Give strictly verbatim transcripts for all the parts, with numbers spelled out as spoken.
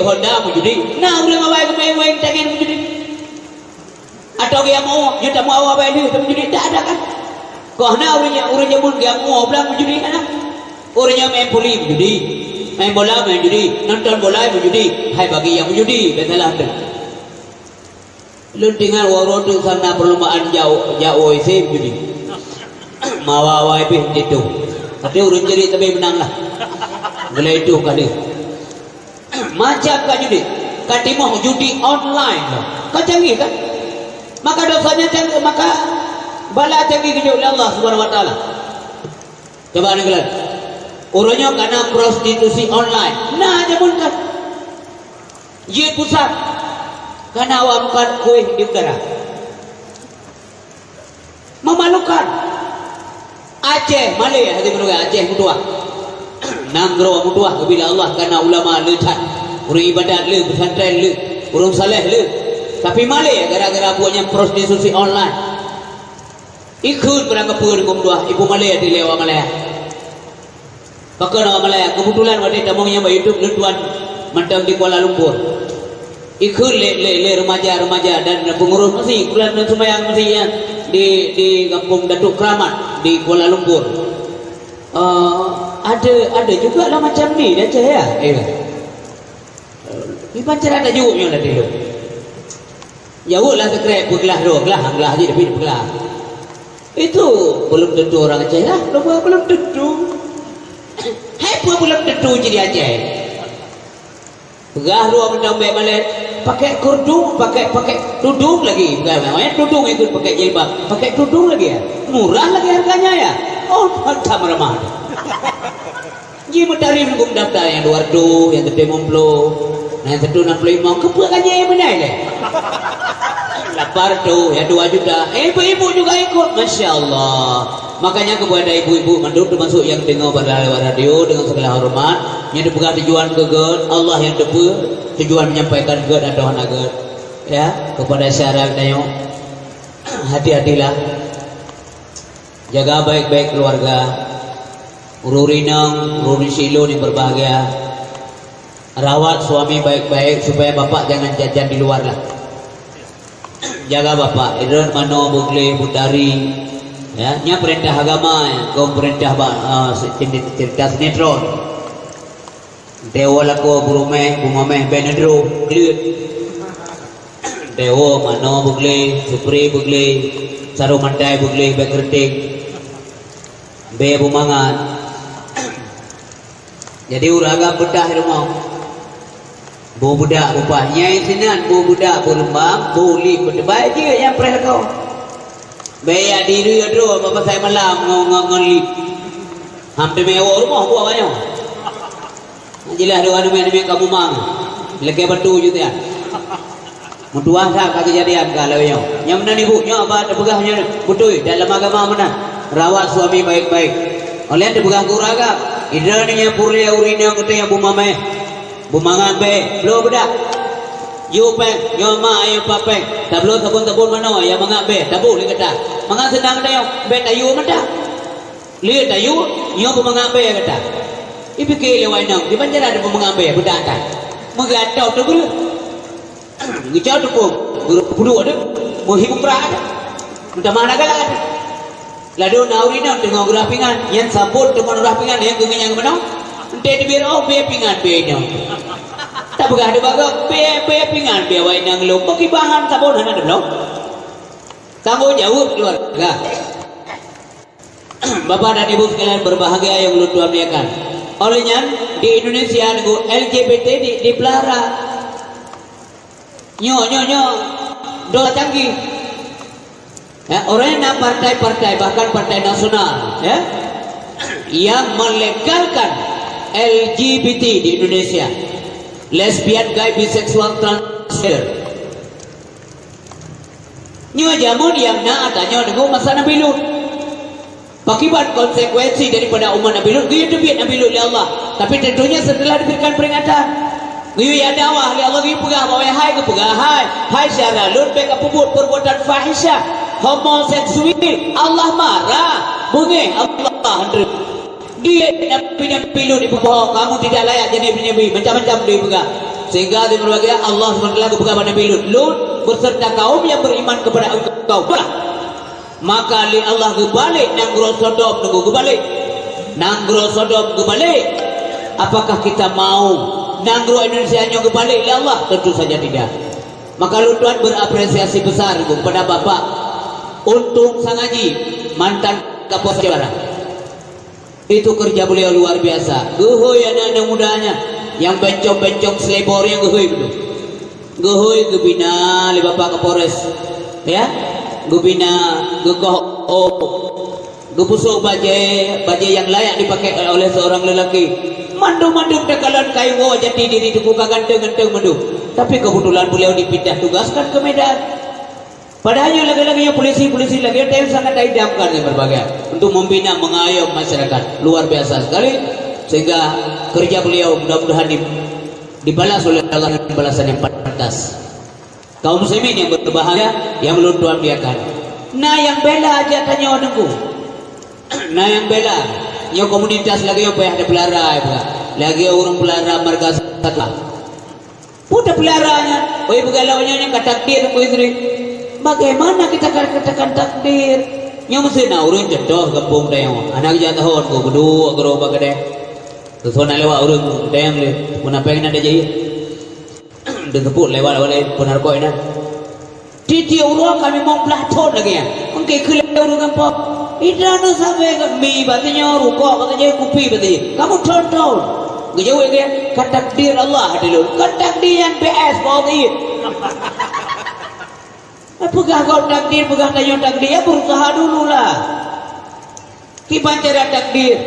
Honda meujudi. Na ureuëng awai geumé weng tangen meujudi. Atau geuyue meu'oh, nyoe tamu awai lheueh meujudi. Dak ada kan? Kok na ureuëng nyang, ureuëng jameun geuyue meu'oh blang meujudi hana? Ureuëng nyang main puli meujudi. Main bola meujudi. Nonton bola meujudi. Hai bagi nyang meujudi, biasalah tu. Lôn tinggai uroe teuk sana perlombaan jauh, jauh isi judi. Mawa-wa pih ditu. Tapi ureuëng jadi tapi menang lah. Mulai itu kali. Macam ka judi. Ka timoh judi online lah. Ka canggih kan? Maka dosanya canggih, maka bala canggih keu Allah Subhanahu Wa Taala. Coba neukalon. Uroe nyoe kana prostitusi online. Na jameun kan? Jeuet pusat. Kana awak meukat kueh di udara. Memalukan. Aceh, malée hati meunurot Aceh meutuah. Nanggroe meutuah bila Allah kana ulama le that. Ureuëng ibadat le, pesantren le, ureuëng saleh le. Tapi malée gara-gara buet nyang prostitusi online. Ikheun barang kapeue deungon dua, ibu malée dilée awak malée. Pakon awak malée, keubeutulan watée tamong nyang bak YouTube lôn tuan mantong di Kuala Lumpur. Ikheun lé, lé, lé remaja-remaja dan pengurus masih, bulan dan sembahyang masih ya, di, di Kampung Datuk Keramat di Kuala Lumpur. Eh, ada, ada juga lah macam ni di Aceh ya. Eh, Iban cara tajaweueb nyoe dah dulu. Jaweueb lah sekrek, peuglah dua, glah, glah je tapi peuglah. Itu belum tentu orang Aceh lah, belum, belum tentu. Hai pun belum tentu jadi Aceh. Peugah dua benda baik balik, pakai kerdung, pakai, pakai tudung lagi. Peugah namanya tudung ikut pakai jilbab, pakai tudung lagi ya. Murah lagi harganya ya. Oh, mantap ramah. Ji meutarif nunggu daftar nyang dua reutôh, nyang siteungoh ploh, nyang siteungoh nam ploh limong, keupeue ka nyang meunan lé? Lapan reutôh, nyang dua juta. Eh, ibu-ibu juga ikut, masya Allah. Makanya kepada ibu-ibu mandum termasuk nyang deungoe bak radio dengan segala hormat, nyang dipeugah tujuan keu geuh, Allah nyang teupeue tujuan menyampaikan geuh atau hana geuh. Ya, kepada syedara tanyoe, hati-hatilah. Jaga baik-baik keluarga. Ureuëng inong, ureuëng syedara nyang berbahagia. Rawat suami baik-baik supaya bapak jangan jajan di luar lah. Jaga bapak, idrot manoe beugleh, beutari. Ya, nya perintah agama, ya, kong perintah ba-, ah, cerita sinetron. Dewo lakoe buruméh, bumameh bée neudroh, kleuet. Dewo manoe beugleh, supri beugleh, sarong mantai beugleh, bée keureuteng, bée bumangat. Jadi ureuëng agam beutah rumoh. Bu budak bupah nyai sinan, bu budak beureumbang, bu lip beuteubai jeuet nyang preh lakoe. Bée yak diri droe bak pasai malam ngon, ngon, ngon lip. Ham teumé woe rumoh buah banyoe. Jilah dua aneuk-aneuk kamu mang. Lakée batu ju tian. Meutuah that ka keujadian ka lawée nyoe. Nyang meunan ibu nyoe aba teupeugah nyoe beutôi dalam agama meunan. Rawat suami baik-baik. Oleh teupeugah guragam, idroe nyang peureulée ureuëng inong geutanyoe bumameh. Bumangat bée, bloe beudak. Yue péng, nyoe ma ayeueng pat péng. Tabloe sabon-sabon manoe nyang mangat bée, taboh lé gata. Mangat seunang geutanyoe, bée tayue mantong. Lé tayue, nyoe beumangat bée gata. Ipike lé awak inong, kiban cara beumangat bée beudak that. Meugatau teuh geuh. Geucok teupông, geuruek peuduek deuh, meuhi bukra deuh. Meutamah na galak deuh. Ladôm na ureuëng inong teungoh geurah pingan, nyan sabon teungoh geurah pingan, nyang keu ngeunyan meunoe. Enté teubiet oh bée pingan bée inong. Tapeugah deuh bagoe bée, bée pingan bée awak inong lôn, meukibahan sabon hana teubloe. Tanggung jaweueb keuluwarga. Bapak dan Ibu sekalian berbahagia yang ulôn tuan muliakan. Oleh nyan, di Indonesia nyoe L G B T di, dipelihara. Nyoe, nyoe, nyoe, doa canggih. Ya, orang yang na partai-partai, bahkan partai nasional, ya, yang melegalkan L G B T di Indonesia. Lesbian, gay, biseksual, transgender. Nyoe jameun nyang na tanyoe deungon masa Nabi Lut. Pakiban konsekuensi daripada umat Nabi Lut? Geuyue teubiet Nabi Lut lé Allah, tapi tentunya setelah diberikan peringatan. Geuyue jak dakwah lé Allah, geuyue peugah bahwa hai geupeugah, hai, hai syedara lôn, bék kapeubuet perbuatan fahisyah, homoseksual. Allah marah, beungéh Allah. Dia Nabi-Nabi Lut dipuboh, kamu tidak layak jadi nabi, macam-macam dia peugah. Sehingga di berbagai Allah subhanahu wa taala geupeugah bak Nabi Lut, "Lut beserta kaum yang beriman kepada engkau, bah." Maka lé Allah geubalek nanggroe Sodom teungku, geubalek. Nanggroe Sodom geubalek. Apakah kita mau nanggroe Indonesia nyoe geubalek lé Allah? Tentu saja tidak. Maka lôn tuan berapresiasi besar kepada Bapak Untung Sangaji, mantan Kapolsek Jepara. Itu kerja beliau luar biasa. Geuhôi aneuk-aneuk mudanya nyang bencong-bencong selebor nyang geuhôi beutôi. Geuhôi geubina lé Bapak Kapolres, ya. Geubina, geukoh ôk, geupeusoe bajée, bajée nyang layak dipakai oleh seorang lelaki. Mandum-mandum teukalon kayée woe jati diri teungku ka ganteng-ganteng mandum. Tapi kebetulan beliau dipindah tugaskan ke Medan. Padahal nyoe lagée-lagée nyoe polisi-polisi lagée nyoe sangat taidamkan di berbagai untuk membina, mengayom masyarakat. Luar biasa sekali. Sehingga kerja beliau mudah-mudahan di, dibalas oleh Allah dengan balasan yang pantas. Kaum muslimin yang berbahagia, yang ulôn tuan muliakan. Na nyang bela aja tanyoe teungku. Na nyang bela. Nyoe komunitas lagée nyoe payah tapeulara, ya, lagée ureuëng peulara marga satwa. Peue tapeulara nyan? Oi, beugalak nyan nyang ka takdir, Teungku Yusri. Bagaimana kita ka-, katakan takdir? Nyoe meuseuh na ureuëng contoh gampông tanyoe. Hana geujak tahon, geuduek keudroe bak keudè. Teusona lewat ureuëng, "Dayang lé, munafék na tajak ié." Deuseupôt lewat-lewat laén, peunarkok inan. Tiep-tiep uroe ka limong blaih thon lagée nyan. Engke keu lé ureuëng gampông. Ida na sabe mi bak tanyoe, rukok bak tanyoe, kupi bak tanyoe. Kamoe thon-thon. Geujaweueb lagée, "Ka takdir Allah," kheun lôn. "Kon takdir nyan B S, bak Allah." Peugah gob takdir, peugah tanyoe takdir, ya berusaha dulu lah. Kiban cara takdir.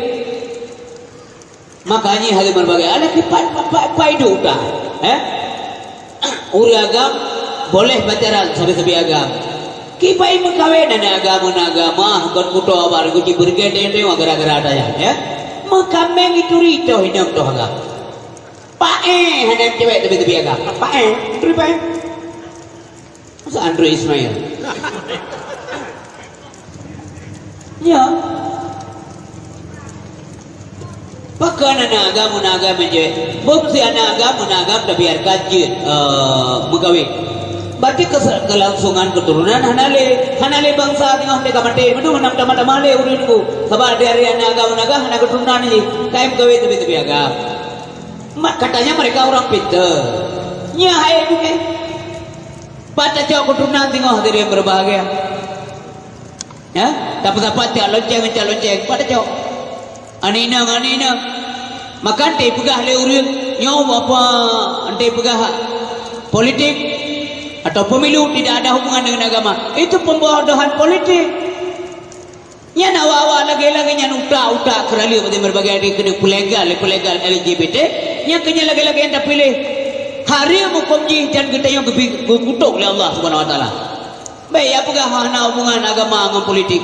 Makanya hal berbagai. Alah, kiban pa-, pa-, paidu utak. Eh? Ureuëng agam boleh pacaran sabe-sabe agam. Kiban meukawen aneuk agam ngon agam, ah, kon kuto abah, ku ci beureugen teuh gara-gara dayah, ya. Meukameng itu ritoh inong toh agam. Paéh hana cewek sabe-sabe agam. Paéh, itu paéh. Masa Andre Ismail? Ya. Pakon aneuk agam ngon agam je. Bukti aneuk agam ngon agam tabiarkan jeuet, eh, meukawen. Berarti kese-, kelangsungan keturunan hana lé, hana lé bangsa teungoh teuka maté. Meunyoe meunan tamah-tamah lé ureuëng nunggu. Sabab dari aneuk agam ngon agam hana keturunan jih. Ka meukawen sabe-sabe agam. Mak, katanya mereka orang pintar. Nyan hai bukan. Pat tacok keturunan teungoh hadirin berbahagia. Ya, tapi sapat cak lonceng, cak lonceng, pat tacok. Aneuk inong, aneuk inong. Maka ente peugah lé ureuëng, nyoe apa ente peugah politik atau pemilu tidak ada hubungan dengan agama. Itu pembodohan politik. Nyan awak-awak lagée-lagée nyan utak-utak keuraleueb bak berbagai hari keuneuk peulegal, peulegal L G B T, nyan keuh nyan lagée-lagée nyang tapiléh. Hareuem huköm jih dan geutanyoe geubi-, geukutok lé Allah Subhanahu Wa Taala. Bék ya peugah hana hubungan agama ngon politik.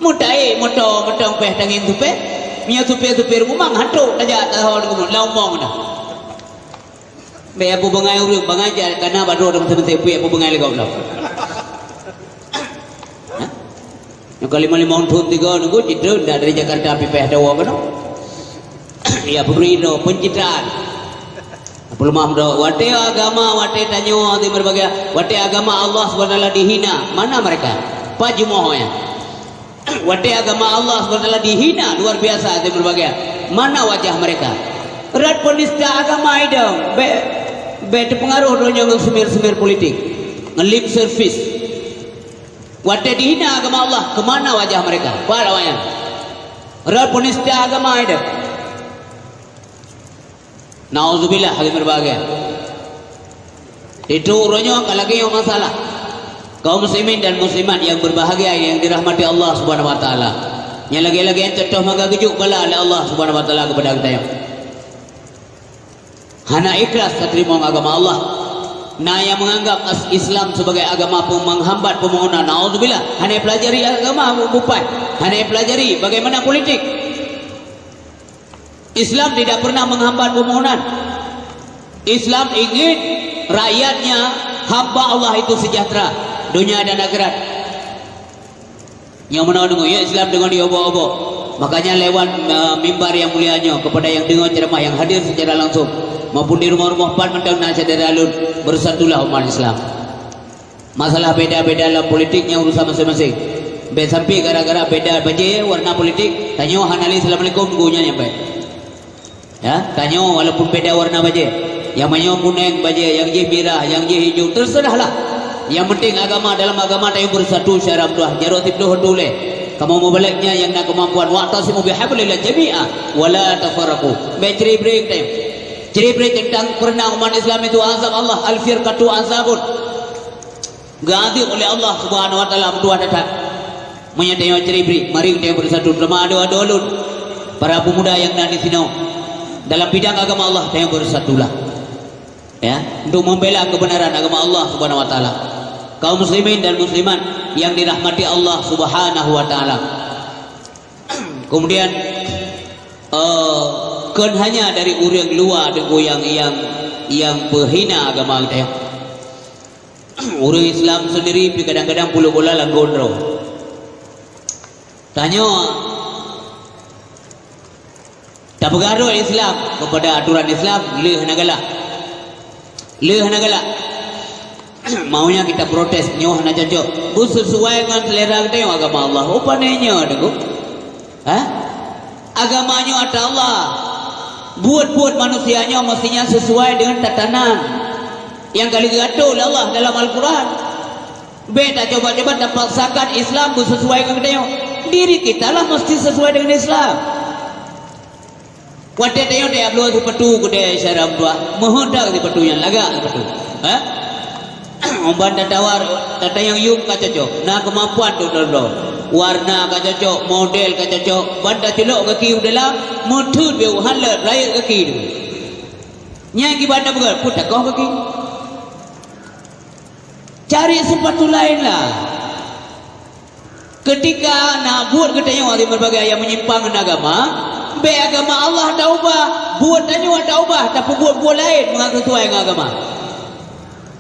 Meutai moto, meuteung péh tangieng supé, meunyoe supé-supé rumang hantok tajak taho lam umong na. Bék ya peubeungai ureuëng, bangai jak kana bak droe meuteumé pui ya peubeungai lé gob lom. Hah? Nyang ka limong-limong thon tiga nunggu jitreun dak dari Jakarta pipéh dawa keunoe. Ya peubri droe pencitraan. Peuleumah droe. Watée agama, watée tanyoe di berbagai, watée agama Allah Subhanahu Wa Taala dihina, mana mereka? Pat jeumoh nyan? Watée agama Allah Subhanahu Wa Taala dihina luar biasa di berbagai, mana wajah mereka? Rot penista agama idong, bék, bék teupeungaroh droe nyoe ngon sumir-sumir politik, ngon lip service. Watée dihina agama Allah, kemana wajah mereka? Pat awaknyan? Rot penista agama idong. Nauzubillah, hadirin berbahagia. Itu uroe nyoe ka lagée nyoe masalah. Kaum muslimin dan muslimat yang berbahagia yang dirahmati Allah Subhanahu Wa Taala. Nyang lagée-lagée nyan teutoh maka geujok bala lé Allah Subhanahu Wa Taala kepada geutanyoe. Hana ikhlas tateurimong agama Allah. Na nyang menganggap as-, Islam sebagai agama pem-, menghambat pembangunan. Nauzubillah. Hana pelajari agama bupan. Hana pelajari bagaimana politik. Islam tidak pernah menghambat pembangunan. Islam ingin rakyatnya, hamba Allah itu sejahtera dunia dan akhirat. Nyang meunoe deungoe, ya Islam deungon di obok-obok. Makanya lewat, eh, mimbar yang mulia nyoe kepada yang dengar ceramah yang hadir secara langsung, Maupun di rumoh-rumoh pat mantong na syedara lôn, beusatulah umat Islam. Masalah beda-beda lam politik nyan urusan maséng-maséng. Bék sampai gara-gara beda bajée warna politik, tanyoe hana lé assalamualaikum geuh nyan nyang bék. Ya, tanyoe walaupun beda warna bajée. Nyang meunyoe kuneng bajée, nyang jih mirah, nyang jih ijo, teuseurahlah. Nyang penting agama, dalam agama tanyoe beusatu syedara meutuah, jaroe siploh tuléh. Kamoe mubalek nyan nyang na keumampuan, "Wa'tasimu bihablillah jami'a wa la tafarraqu." Bék cerai-berai tanyoe. Cerai-berai teuntang peureuna umat Islam itu azab Allah, al-firqatu azabun. Geuazab oleh Allah Subhanahu wa Taala meutuah that-that. Meunyoe tanyoe cerai-berai, mari tanyoe beusatu, teuma adoe-adoe lôn, para pemuda nyang na di sinoe. Dalam bidang agama Allah, tanyoe beusatulah. Ya, untuk membela kebenaran agama Allah Subhanahu wa Taala. Kaum muslimin dan muslimat yang dirahmati Allah Subhanahu wa Taala. Kemudian, eh, kon hanya dari ureuëng luwa deungon nyang, nyang, nyang peuhina agama geutanyoe. Ureuëng Islam sendiri pih kadang-kadang puluk bola lam gondrong. Tanyoe tapeugah droe Islam kepada aturan Islam, lheueh hana galak. Lheueh hana galak. Maunya kita protes, nyoe hana cocok. Beusesuai ngon selera geutanyoe agama Allah. Oh, pane nyoe, Teungku. Ha? Agama nyoe ata Allah. Buet-buet manusia nyoe mestinya sesuai dengan tatanan yang ka lheueh geuatur lé Allah dalam Al-Quran. Bék tacoba-coba tapaksakan Islam beusesuai ngon geutanyoe. Diri kita lah mesti sesuai dengan Islam. Watée tanyoe teuka bloe sipatu keudè syedara meutuah, meuheutak sipatu nyan, lagak sipatu. Ha? Ban tatawar, tatanyong yuem ka cocok, na keumampuan untuk bloe. Warna ka cocok, model ka cocok, ban taculok gaki u dalam, meuteut bieu hana rayeuk gaki tu. Nyang kiban tapeugah, peuet takoh gaki. Cari sipatu laén lah. Ketika na buet geutanyoe di berbagai ayat menyimpang ngon agama, bék agama Allah taubah, buet tanyoe taubah, tapeubuet buet laén meungon sesuai ngon agama.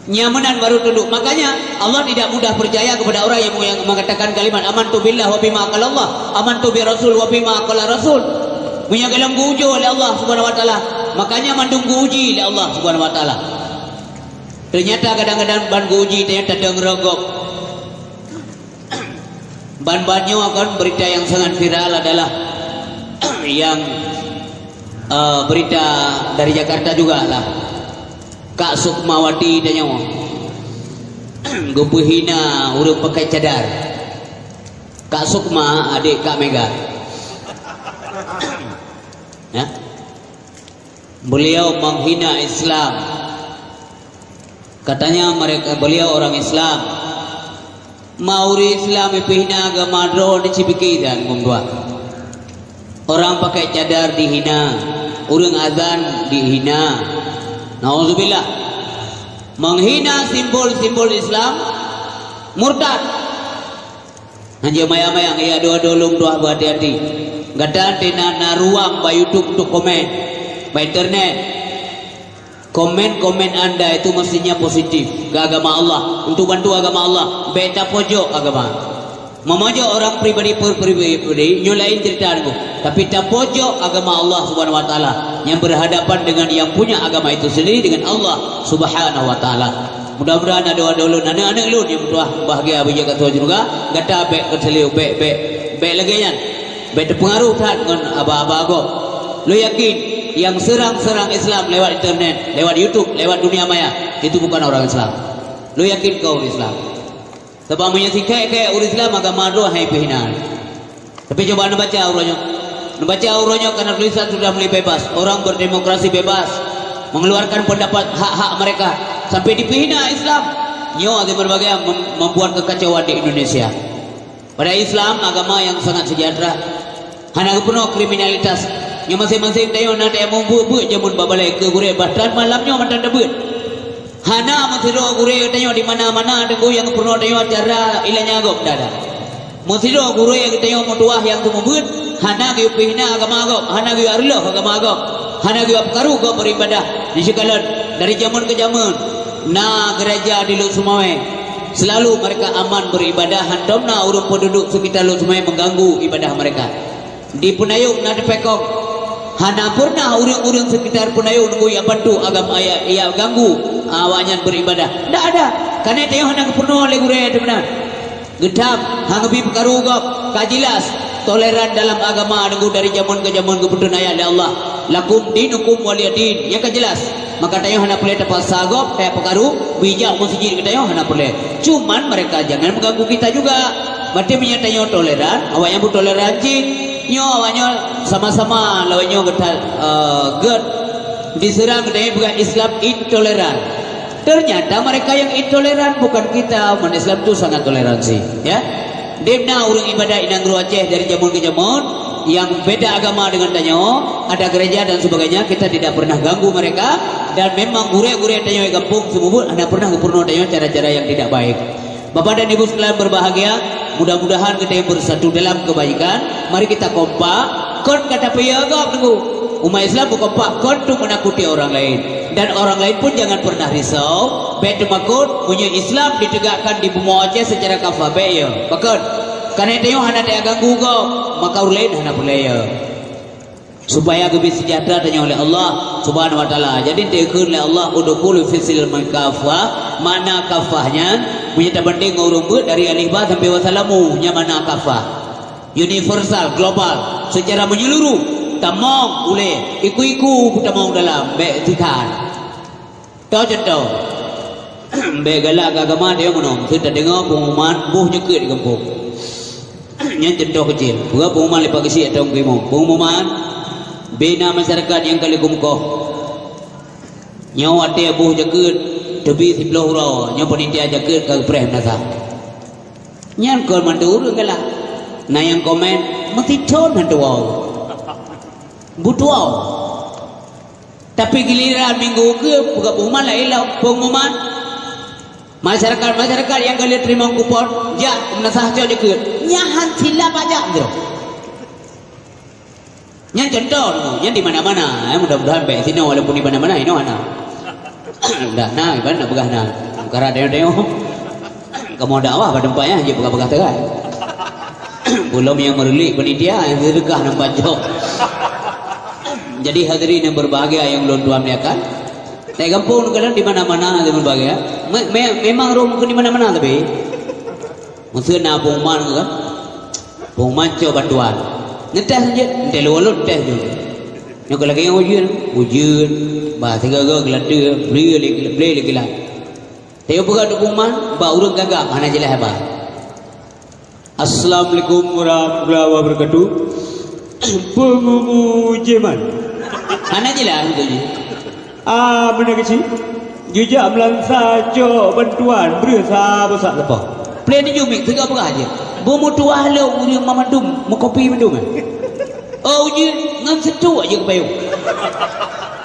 Nyang meunan baru tunduk. Makanya, Allah tidak mudah percaya kepada orang yang, yang mengatakan kalimat, "Amantu billah wa bima qalallah, amantu bi rasul wa bima qala rasul." Meunyoe gohlom geuujoe lé Allah Subhanahu wa Taala, makanya mandum geuuji lé Allah Subhanahu wa Taala. Ternyata kadang-kadang ban geuuji, ternyata deungon rogop. Ban-ban nyoe kan berita yang sangat viral adalah yang, eh, berita dari Jakarta jugalah. Kak Sukmawati tanyoe geupeuhina ureuëng pakai cadar. Kak Sukma, adik Kak Mega. Ya. Beliau menghina Islam. Katanya mereka, beliau orang Islam. Ma ureuëng Islam ipeuhina agama droe, neucipike dan membuat. Orang pakai cadar dihina, ureuëng azan dihina. Nauzubillah. Menghina simbol-simbol Islam, murtad. Hanjeuet maya-maya, ya, dua-dua lôn dua, beuhati-hati. Gata teuh na, na ruang bak YouTube untuk komen, bak internet. Komen-komen anda itu mestinya positif ke agama Allah, untuk bantu agama Allah. Bék tapojok agama. Memojok orang pribadi per pribadi, nyoe lain cerita nyoe. Tapi tapojok agama Allah Subhanahu wa Taala yang berhadapan dengan yang punya agama itu sendiri, dengan Allah Subhanahu wa Taala. Mudah-mudahan adoe-adoe lôn, aneuk-aneuk lôn nyang meutuah bahgia beujeuet keu syeuruga, gata bék keuseuliu, bék, bék, bék lagée nyan. Bék teupeungaruh that ngon haba-haba gob. Lôn yakin, nyang seurang-seurang Islam lewat internet, lewat YouTube, lewat dunia maya, itu bukan orang Islam. Lôn yakin keu ureuëng Islam. Sabab meunyoe sikék-kék ureuëng Islam, agama droe hai peuhina. Tapi cuba neubaca uroe nyoe. Neubaca uroe nyoe karena tulisan sudah mulai bebas. Orang berdemokrasi bebas mengeluarkan pendapat hak-hak mereka. Sampai dipeuhina Islam. Nyoe até berbagai mem-, membuat kekacauan di Indonesia. Padahal Islam agama yang sangat sejahtera. Hana geupeunoh kriminalitas. Nyoe maséng-maséng tanyoe na teuka meubuet-buet jameun bak balée keu gurée, bahkan malam nyoe mantong tabeuet. Hana meusidroe gurée geutanyoe di mana-mana teungku nyang peurunoe tanyoe cara ilanya gob dada. Meusidroe gurée geutanyoe meutuwah nyang seumeubeuet, hana geuyue peuhina agama gob, hana geuyue reuloh agama gob, hana geuyue peukaru gob beuribadah. Di sikalon, dari jameun keu jameun, na gereja di Lhokseumawe. Selalu mereka aman beribadah, hantom na ureuëng penduduk sekitar Lhokseumawe mengganggu ibadah mereka. Di Peunayong na teupekong. Hana pernah ureuëng-ureuëng sekitar peunayoh nunggu jak bantu agam-, jak, jak ganggu awaknyan beribadah. Ndak ada. Karena tanyoe hana geupeurunoe lé gurée teuh meunan. Geutam, hana bi peukaru gob, ka jeulaih toleran dalam agama nunggu dari jameun ke jameun geupeutrön ayat lé Allah. "Lakum dinukum waliya din." Nyan ka jeulaih. Maka tanyoe hana peureulée tapaksa gob kaya peukaru, bijak meuseujid geutanyoe hana peureulée. Cuman mereka jangan mengganggu kita juga. Berarti meunyoe tanyoe toleran, awaknyan pun toleran cit. Nyoe awaknyoe sama-sama lawan nyoe geuta-, eh, gét diseurang geutanyoe peugah Islam intoleran. Ternyata mereka yang intoleran bukan kita. Umat Islam tu sangat toleransi, ya. Di mana ureuëng ibadat di nanggroe Aceh dari jameun ke jameun, yang beda agama dengan tanyoe, ada gereja dan sebagainya, kita tidak pernah ganggu mereka, dan memang gurée-gurée tanyoe di gampông Seumeubeuet hana pernah geupeurunoe tanyoe cara-cara yang tidak baik. Bapak dan Ibu sekalian berbahagia, mudah-mudahan kita yang bersatu dalam kebaikan. Mari kita kompak, kon ka tapiôh gob nunggu. Umat Islam beukompak kon untuk menakuti orang lain. Dan orang lain pun jangan pernah risau, bék teumakot, meunyoe Islam ditegakkan di bumoe Aceh secara kafah, bék ya. Pakon? Karena tanyoe hana tajak ganggu gob, maka ureuëng lain hana peureulée ya. Supaya geubri seujahteura tanyoe lé Allah Subhanahu wa Taala. Jadi, teukheun lé Allah, "Udkhulu fis silmi kaffah." Makna kaffah nyan, meunyoe tabandeng ngon ureuëng beuet dari alif ba sampai wasalamu, nyan makna kaffah. Universal, global, secara menyeluruh, tamong ulée, iku-iku peutamong dalam, bék sitan. Toh cuntoh, bék galak keu agama tanyoe meunoe, keu tadeungoe pengumuman boh jakeuet di gampông. Nyan cuntoh keucil, peugah pengumuman lé Pak Geuchik atau Teungku Imum. Pengumuman, bina masyarakat nyang ka lheueh geumeukoh. Nyoe watée boh jakeuet teubi siplôh uroe, nyoe panitia jakeuet ka geupreh meunasah. Nyan kon mandum ureuëng galak. Na nyang komen, "Meusithon han tuwoe." Beutuwoe. Tapi giliran minggu keue peugah pengumuman laén lom, pengumuman. Masyarakat-masyarakat nyang ka lheueh teurimong kupon, jak meunasah cok jakeuet. Nyan han silap jak droe. Nyan cuntoh, nyan di mana-mana. Eh, mudah-mudahan bék sinoe walaupun di mana-mana, inoe hana. Dak na, iban nak peugah na. Karat tayong-tayong. Kamoe dakwah bak teumpat nyan, jeuet peugah-peugah teurai. Belom nyang meureulik panitia, nyang seudeukah nampak jok. Jadi hadirin yang berbahagia yang ulôn tuan muliakan, di gampông kadang di mana-mana hadirin berbahagia. Me-, me-, memang roh mungkin di mana-mana tapi. Meuseu na pengumuman kan. Pengumuman cok bantuan. Neuteh jeuet, neuteh lôn, neuteh jeuet. Nyoe lagèe nyang ujeuen, ujeuen, bah sigoe-goe geulanteue, bri lé, bri lé geulat. Tayue peugah duek pengumuman, bak ureueng gagak hana jeulaih haba. "Assalamualaikum warahmatullahi wabarakatuh." Peungumu jeman. Hana jeulaih beutôi jih. Ah, meunan keuh cit. Jijak meulansa cok bantuan breuh sa beusak sapoh. Pleng tujoh mit teuga peugah jih. Beumeutuah lom ureueng mandum meukopi mandum, eh. Oh, ujeuen ngon seutuek jih geupayong.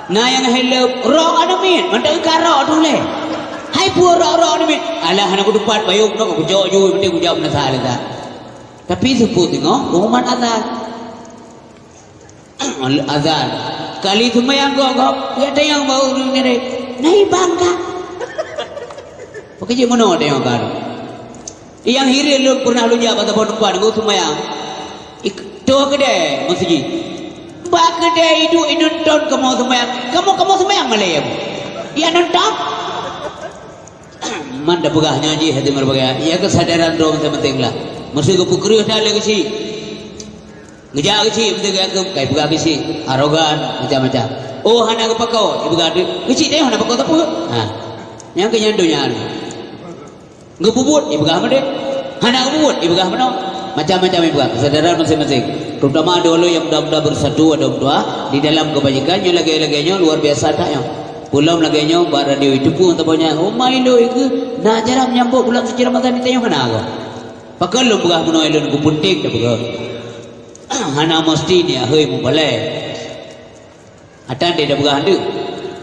Na nyang heleup, rok aneuk miet, mantong ka rok tuléh. Hai peue rok-rok aneuk miet? Alah, hana kutupat, bayong nyoe kujok ju, penting kujak meunasah lé sa. Tapi seupôt teungoh pengumuman azan. Azan. Kali seumayang gob-gob, ya tayang bak ureueng ngirék. Nai bangga. Pakri jeuet meunoe tayang kan. Nyang hireuen lôn pernah lôn jak bak saboh teumpat ngon seumayang. Ik-, toh keudè meuseujid. Bak keudè iduek inonton kamoe seumayang. Kamoe, kamoe seumayang malém. Ya nonton. Man tapeugah nyoe jih hati meureubagai. Ya keusadaran droe mantong-mantong lah. Meuseu geupeukreueh that lé keuchik. Geujak keuchik beutôi geuyakum, kai peugah keuchik, arogan, macam-macam. Oh, hana geupakoe, ipeugah deuek. Keuchik teuh hana pakoe sapeue. Ha. Nyang keu nyan donya nyoe. Geupubuet, ipeugah meudeh. Hana geupubuet, ipeugah meunoe. Macam-macam ipeugah. Keusadaran masing-masing. Terutama dua-dua nyang muda-muda bersatu, ada dua di dalam kebajikan, nyoe lagèe-lagèe nyoe luar biasa that nyoe. Peulom lagèe nyoe, bak radio itu pun tabanyak. Oh, mai lôn ikeu, na jarang nyambut bulan suci Ramadan di tanyoe hana geuh. Pakon lôn peugah meunoe lôn, geupeunténg tapeugah. Hana meusti niat hôi mubalek. Atan deh tapeugah deuek.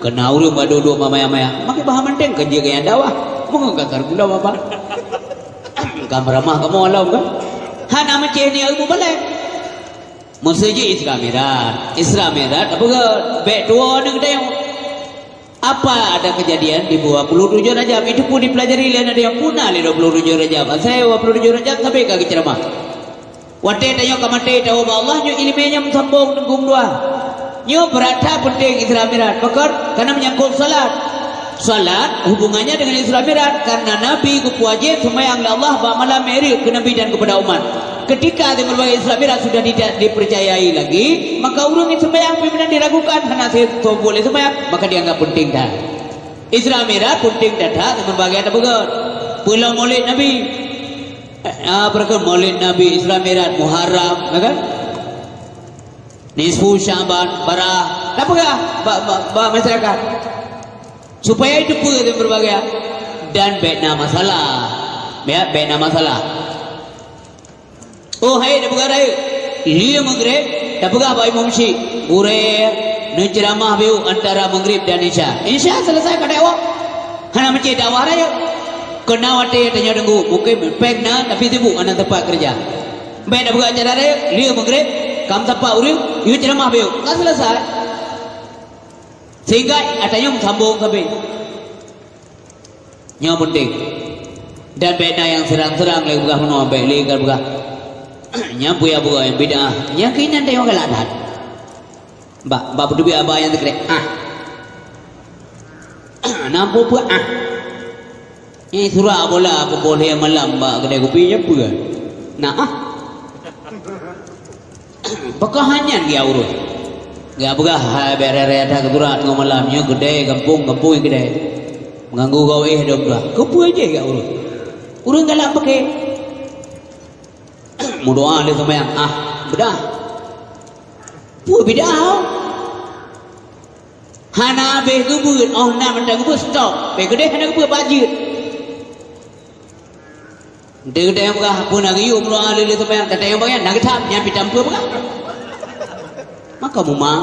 Keu na ureueng bak duek-duek maya-maya. Makai bahasa manteng ka jeuet keu nyang dakwah. Meungon ka kareugulo babah. Ka meuramah kamoe lom kan. Hana meusti niat hôi mubalek. Meuseu jih Isra Mi'raj. Isra Mi'raj tapeugah bèk tuwoe aneuk tanyoe. Apa ada kejadian di dua puluh tujuh Rajab, itu pun dipelajari lé aneuk tanyoe, puna lé dua puluh tujuh Rajab. Asai dua puluh tujuh Rajab sabe ka geuceuramah. Watèe tanyoe ka maté tawoe bak Allah, nyoe ileumèe nyan meusambong teungku dua. Nyoe brat that peunteng Isra Mi'raj. Pakon? Karena menyangkut salat. Salat hubungannya dengan Isra Mi'raj, karena Nabi geupeuwajéb seumayang lé Allah bak malam Mi'raj keu Nabi dan kepada umat. Ketika di berbagai Isra Mi'raj sudah tidak dipercayai lagi, maka ureuëng nyang seumayang pih meunan diragukan, hana seutoboh lé seumayang, maka dianggap peunteng that. Isra Mi'raj peunteng that-that di berbagai ada beugöt. Peulom Maulid Nabi. Ah, peue keuh Maulid Nabi, Isra Mi'raj, Muharram, ya kan? Nisfu Sya'ban, bara, tapeugah bak, bak, bak masyarakat. Supaya jiteupeue di berbagai dan bék na masalah. Ya, bék na masalah. Oh, hai, tapeugah rayeuk. Lheueh Maghrib, tapeugah bak imum syik. Gurée, neuceuramah biôh antara Maghrib dan Isya. Isya selesai kadai awak. Hana meucit dakwah rayeuk. Keu na watée tanyoe deungoe, mungken péng na, tapi sibuk hana teumpat keureuja. Bék tapeugah acara rayeuk, lheueh Maghrib, ka meusapat ureuëng, yue ceuramah biôh. Ka selesai. Sehingga ata nyoe meusambong sabe. Nyoe peunteng. Dan bék na nyang seurang-seurang lé peugah meunoe, bék lé ka peugah. Nyan peue nyang peugah nyang bid'ah. Nyang keunan teuh nyang galak that. Bak, bak peuteubiet aba nyang teukrek. Ah. Na peue-peue ah. Nyan surak bola pukul lhée malam bak keudai kupi nyan peue? Na ah. Pakon hana nyan geujak ureuëng. Geujak peugah, hai, bék raya-raya that keu surat teungoh malam nyoe keudai gampông, gampông keudai. Meuganggu gawa éh dum dua. Keupeue jih geujak ureuëng? Ureuëng galak paké. Meudoa lé seumayang, ah, beudah. Peue bid'ah? Hana habéh geubeuet, oh na mantong geubeuet, stop. Bék keudeh hana geubeuet, bak jeuet. Teuntèe peugah, peue na geuyue meulawa lé-lé seumayang, teuntèe peugah, na geutham, nyan pih tam peue peugah. Maka mumang.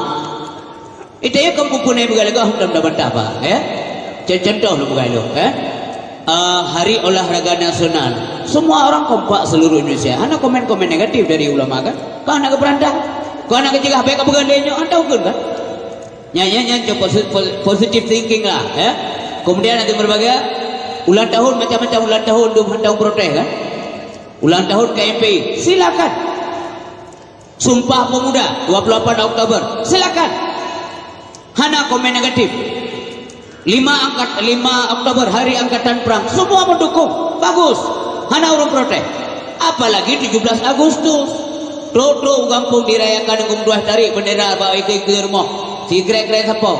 Itu ya, kamu pun yang begalah, hom dah bantah, Pak, ya. Con-, contoh lu begalah, ya. Ah, Hari Olahraga Nasional. Semua orang kompak seluruh Indonesia. Hana komen-komen negatif dari ulama, kan? Kau nak ke perantah? Kau nak ke cegah, baik apa kan dia nyok, anda ukur, kan? Nyan, nyan, nyan, cok posi-, posi-, positive thinking lah, ya. Kemudian nanti berbagai ulang tahun, macam-macam ulang tahun, dum hantom protes, kan? Ulang tahun K M P I, silakan. Sumpah Pemuda, dua puluh lapan Oktober, silakan. Hana komen negatif. Lima angkat, lima Oktober, Hari Angkatan Perang, semua mendukung, bagus. Hana ureuëng protes. Apalagi tujuh belas Agustus. Trok-trok u gampông dirayakan ngon meuduah tarék bendera bak ikeue-ikeue rumoh. Sikrek-krek sapo.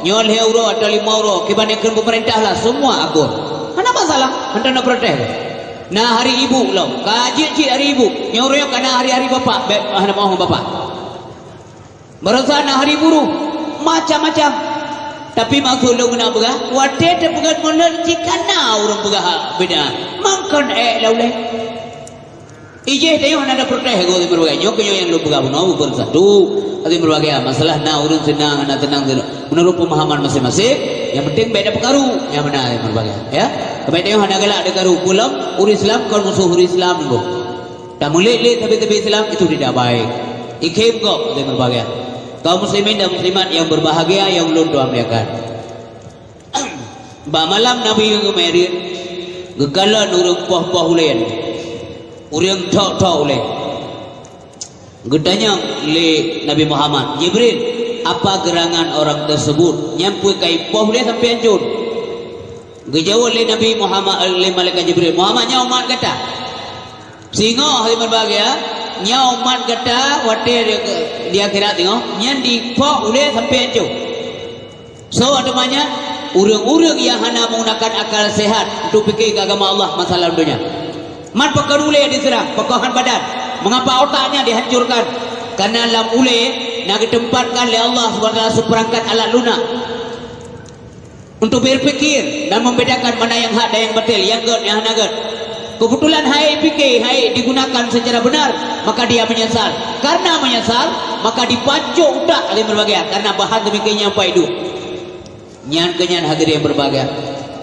Nyoe lhèe uroe atau lima uroe, kiban nyang kheun pemerintah lah, semua akur. Hana masalah, hantom na protes. Na hari ibu lom, ka jeuet cit hari ibu. Nyoe uroe nyoe ka na hari-hari bapak, bèk hana meu'oh ngon bapak. Baroesa na hari buruh, macam-macam. Tapi maksud lôn keuneuk peugah, watèe teupeugah Maulud cit ka na ureuëng peugah beda. Mangkon ék lôn ulèe. Ijeh tanyoe hana ada protes, goe até berbagai. Nyoe keuh nyoe nyang lôn peugah bunoe, beupeue satu. Até berbagai masalah na ureuëng seunang, hana seunang, meunurot pemahaman masing-masing. Nyang penting bèk ada peukaru, nyang meunan até berbagai, ya. Bèk tanyoe hana galak ada karu. Peulom ureuëng Islam kon musoh ureuëng Islam nyoe. Tamulék-lék sabe-sabe Islam itu tidak baik. Ikhém gob até berbagai. Kaum muslimin dan muslimat yang berbahagia yang ulôn tuan muliakan. Bak malam Nabi geumi'raj, geukalon ureuëng poh-poh ulèe, ureuëng thok-thok ulèe. Geutanyong lé Nabi Muhammad, "Jibril, apa gerangan orang tersebut?" Nyan peue ka ipoh ulèe sampoe ancôn? Geujaweueb lé Nabi Muhammad, lé malaikat Jibril, "Muhammad, nyan umat gata." Singoh lé berbagai, nyan umat gata watèe di, di akhirat singoh, nyan dipoh ulèe sampoe ancôn. Soe teuma nyan? Ureuëng-ureuëng nyang hana menggunakan akal sehat untuk pikir ke agama Allah masa lam donya. Man pakon ulèe diseurang, pakon han badan. Mengapa otaknya dihancurkan? Karena lam ulèe na geutempatkan lé Allah Subhanahu wa Taala seperangkat alat lunak untuk berpikir dan membedakan mana yang hak dan yang batil, yang gèt, yang hana gèt. Kebetulan hai pikir, hai digunakan secara benar, maka dia menyesal. Karena menyesal, maka dipacok utak lé berbagai, karena bahan demikian nyang pai duek. Nyan keuh nyan hadirin berbagai.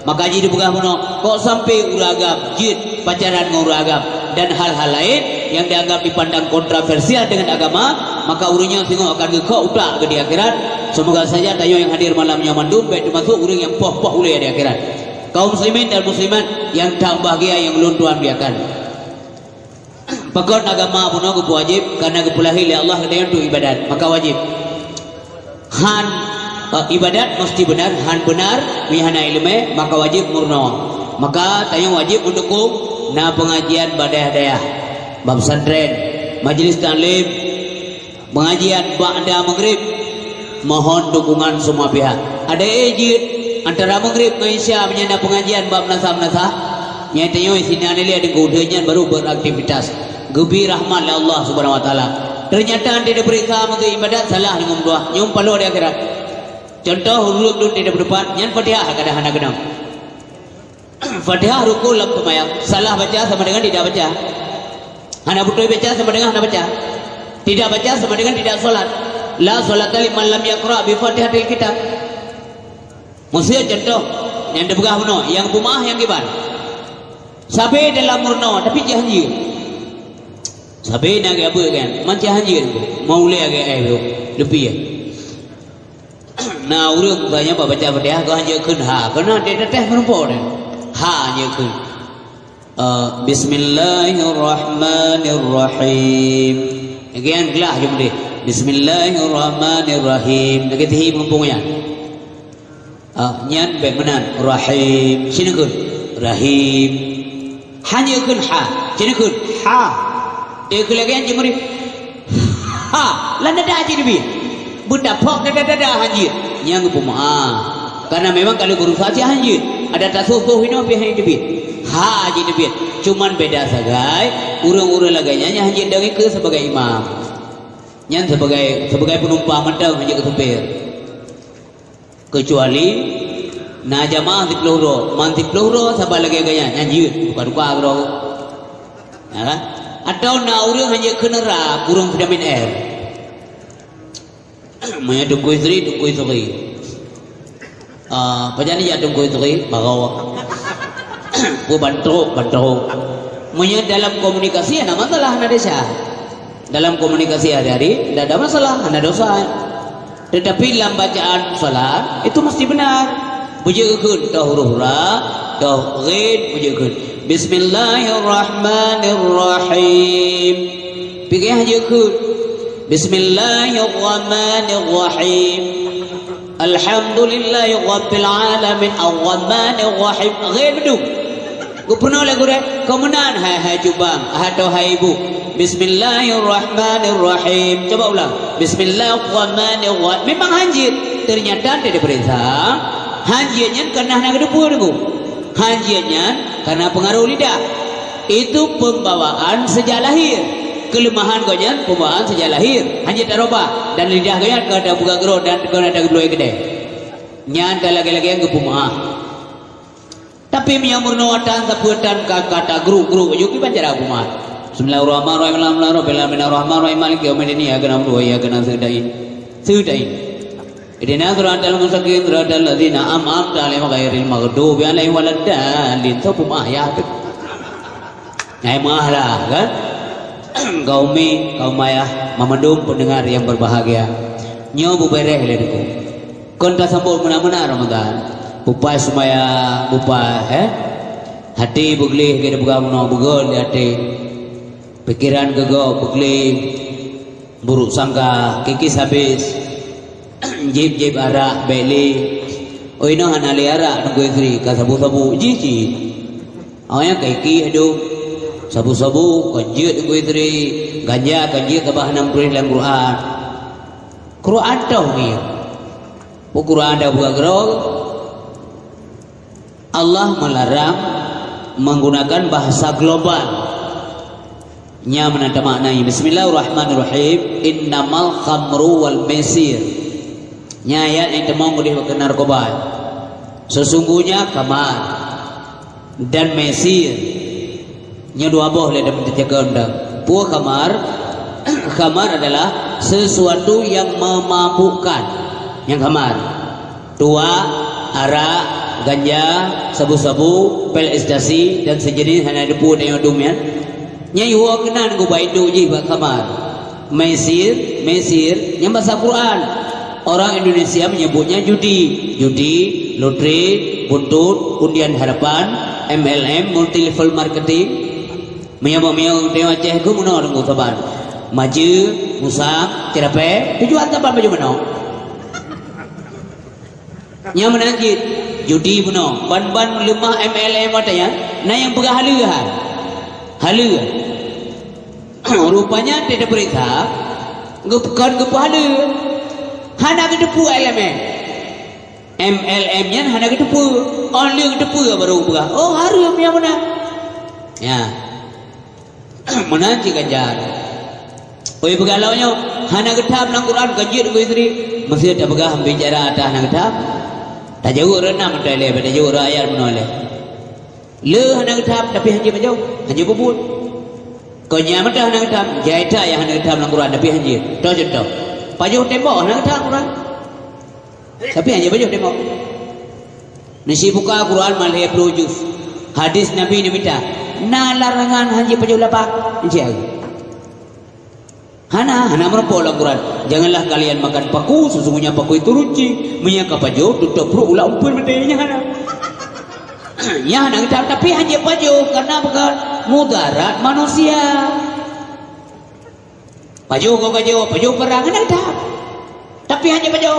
Maka jih dipeugah bunoe, kok sampai ureuëng agam jeuet pacaran ngon ureuëng agam dan hal-hal lain yang dianggap dipandang kontroversial dengan agama, maka ureuëng nyan singoh akan geukok utak geuh di akhirat. Semoga saja tanyoe nyang hadir malam nyoe mandum bèk teumasok ureuëng nyang poh-poh ulèe di akhirat. Kaum muslimin dan muslimat yang tak bahagia yang ulôn tuan muliakan. Pakon agama bunoe geupeuwajéb, karena geupeulahé lé Allah geutanyoe untuk ibadat, maka wajéb. Han, eh, ibadat mesti beunar, han beunar, meunyo hana iéleumé, maka wajéb meurunoe. Maka tanyoe wajéb meudukong na peungajian bak dayah-dayah, bak pesantren, majlis taklim, peungajian ba'da maghrib. Mohon dukungan semua pihak. Adak jeuet antara maghrib ngon isya meunyo na peungajian bak meunasah-meunasah, nyan tanyoe sinan ilée deungon lheueh nyan baru beraktivitas. Geubri rahmat lé Allah Subhanahu Wa Taala. Teunyata di peuriksa meunyoe ibadat salah deungon dua, nyoe paloe di akhirat. Contoh, ureuëng dum di depan, nyan Fatihah kadang hana keunong. Fatihah rukun lam seumayang, salah baca sama dengan tidak baca. Hana beutôi baca sama dengan hana baca. Tidak baca sama dengan tidak salat. La salata liman lam yaqra bi Fatihatil Kitab. Meuseu contoh nyang teupeugah bunoe, nyang peumeu'ah nyang kiban. Sabe dalam meurunoe, tapi cit hanjeuet. Sabe na geubeuet kan, man cit hanjeuet. Mau lé agak eh, leupie. Na ureuëng banyak baca Fatihah, keu hanjeuet kheun ha. Keunan dia teteh meureumpok dia. Ha hanjeuet kheun. Eh, Bismillahirrahmanirrahim. Lagi nyan glah jom deh. Bismillahirrahmanirrahim. Lagi tihi meureumpok nyan. Ah, nyan bék meunan. Rahim. Sini kheun. Rahim. Hanjeuet kheun ha. Sini kheun. Ha. Dia keu lagée nyan cit meuri. Ha. Lam dada cit neubi. Beutapok dada-dada hanjeuet. Nyang geupeumaaf. Karena memang kalau guru saja hanjeuet. Ada tasoh-soh inoe pih hanjeuet teubiet. Ha cit teubiet. Cuman beda sagai, ureuëng-ureuëng lagée nyan nyang hanjeuet dong ikeu sebagai imam. Nyan sebagai, sebagai penumpang mantong hanjeuet keu supir. Keucuali na jamaah siplôh droe, man siplôh droe saban lagée gaya, nyan jeuet, duka-duka keudroe. Ya kan? Atawa na ureuëng hanjeuet kheun rab, kureueng vitamin R. Meunyoe Teungku Yusri, Teungku Yusri. Ah, pajan jak Teungku Yusri, baroe. Peue bantrok, bantrok. Meunyoe dalam komunikasi hana masalah, hana desya. Dalam komunikasi hari-hari, tidak ada masalah, hana dosa. Tetapi lam bacaan salat, itu mesti benar. Beujeuet kheun toh huruf ra, toh ghin, beujeuet kheun. Bismillahirrahmanirrahim. Pike hanjeuet kheun. Bismillahirrahmanirrahim. Alhamdulillahirabbil alamin, arrahmanirrahim. Ghin beudôh. Geupeunoh lé gurée, "Keu meunan hai, hai cubang, hai toh hai ibu. Bismillahirrahmanirrahim." Coba ulang. Bismillahirrahmanirrahim. Memang hanjeuet. Ternyata dia diperiksa. Hanjeuet nyan karena hana geuteupeue deungoe. Hanjeuet nyan karena pengaruh lidah. Itu pembawaan sejak lahir. Kelemahan gobnyan pembawaan sejak lahir. Hanjeuet tarubah. Dan lidah gobnyan ka tabuka keudroe dan ka tageubloe keudeh. Nyan ka lagée-lagée geupeumaaf. Tapi meunyoe meurunoe tan sapeue tan ka, ka tagruk-gruk baju kiban cara kumat. Bismillahirrahmanirrahim. Alhamdulillahirabbil alamin. Arrahmanirrahim. Maliki yaumiddin. Iyyaka na'budu wa iyyaka nasta'in. Seudain. Ihdinas siratal mustaqim, siratal ladzina an'amta 'alaihim ghairil maghdubi 'alaihim waladdallin. Soe peumeu'ah ya tu? Nyai meu'ah lah, kan? Kaum mi, kaum ayah, mamandum pendengar yang berbahagia. Nyoe beubereh lé deungoe. Kon tasambot meunan-meunan Ramadan. Bupai seumayang, bupai, eh? Hati beugleh, geupeugah meunoe beugol di até. Pikiran geugob beugleh, buruk sangka, kikis habéh. Jieb-jieb arak bék lé. Oi, inoe hana lé arak, Teungku Yusri, ka sabu-sabu. Jih cit. Awaknyan ka ikih dum. Sabu-sabu kon jeuet, Teungku Yusri. Ganja kon jeuet, sabab hana meutuléh lam Quran. Quran toh ngieng. Peue Quran dak buka keudroe? Allah melarang menggunakan bahasa global. Nyan meunan tamaknai. Bismillahirrahmanirrahim. Innamal khamru wal maisir. Nyan ayat nyang teumong udeh bak narkoba. Sesungguhnya khamar dan maisir. Nyoe dua boh lé dalam teujaga undang. Peue khamar? Khamar adalah sesuatu yang memabukkan. Nyang khamar. Tuak, arak, ganja, sabu-sabu, pil ekstasi, dan sejenis hana depu dan yang dum nyan. Nyan iwoe keunan geuba induk jih bak khamar. Maisir, maisir, nyang bahasa Quran. Orang Indonesia menyebutnya judi. Judi, loteri, buntut, undian harapan, M L M, multi level marketing. Meunyoe bak meunyoe ureuëng Aceh keu meunoe deungoe saban. Majeue, musang, ceurapée, tujuan saban baju meunoe. Nyang meunan cit, judi bunoe, ban-ban leumah M L M watèe nyan, na nyang peugah haleue hai. Haleue. Rupanya teuh teupeuriksa, geu-, kon geupeuhaleue. Hana geuteupeue L M M. M L M nyan hana geuteupeue. Óh lheueh geuteupeue baru geupeugah, "Oh, hareuem nyang meunan." Ya. Meunan cit ganjaan. Oi, peugah lom nyoe, hana geutham lam Quran, ka jeuet keu istri. Meusé tapeugah bicara ata hana geutham. Tajaweueb rot nam meutai lé, tajaweueb rot ayat meunoe lé. Le hana geutham, tapi hanjeuet pajoh, hanjeuet peubuet. Kon nyan meutai hana geutham, jai that nyang hana geutham lam Quran, tapi hanjeuet. Toh contoh. Pajoh tembok hana geutham Quran. Tapi hanjeuet pajoh tembok. Neusibuka Quran malhé ploh juz. Hadis Nabi neumita. Na larangan hanjeuet pajoh lapang. Encik hari. Hana, hana meurumpok lam Quran. "Janganlah kalian makan paku, sesungguhnya paku itu runcing. Meunyo ka pajoh, tutôp pruet ulat umpet maté." Nyan hana. Nyan hana geutham, tapi hanjeuet pajoh, karena bukan mudarat manusia. Pajoh goe ka jaweueb, pajoh parang, hana geutham. Tapi hanjeuet pajoh.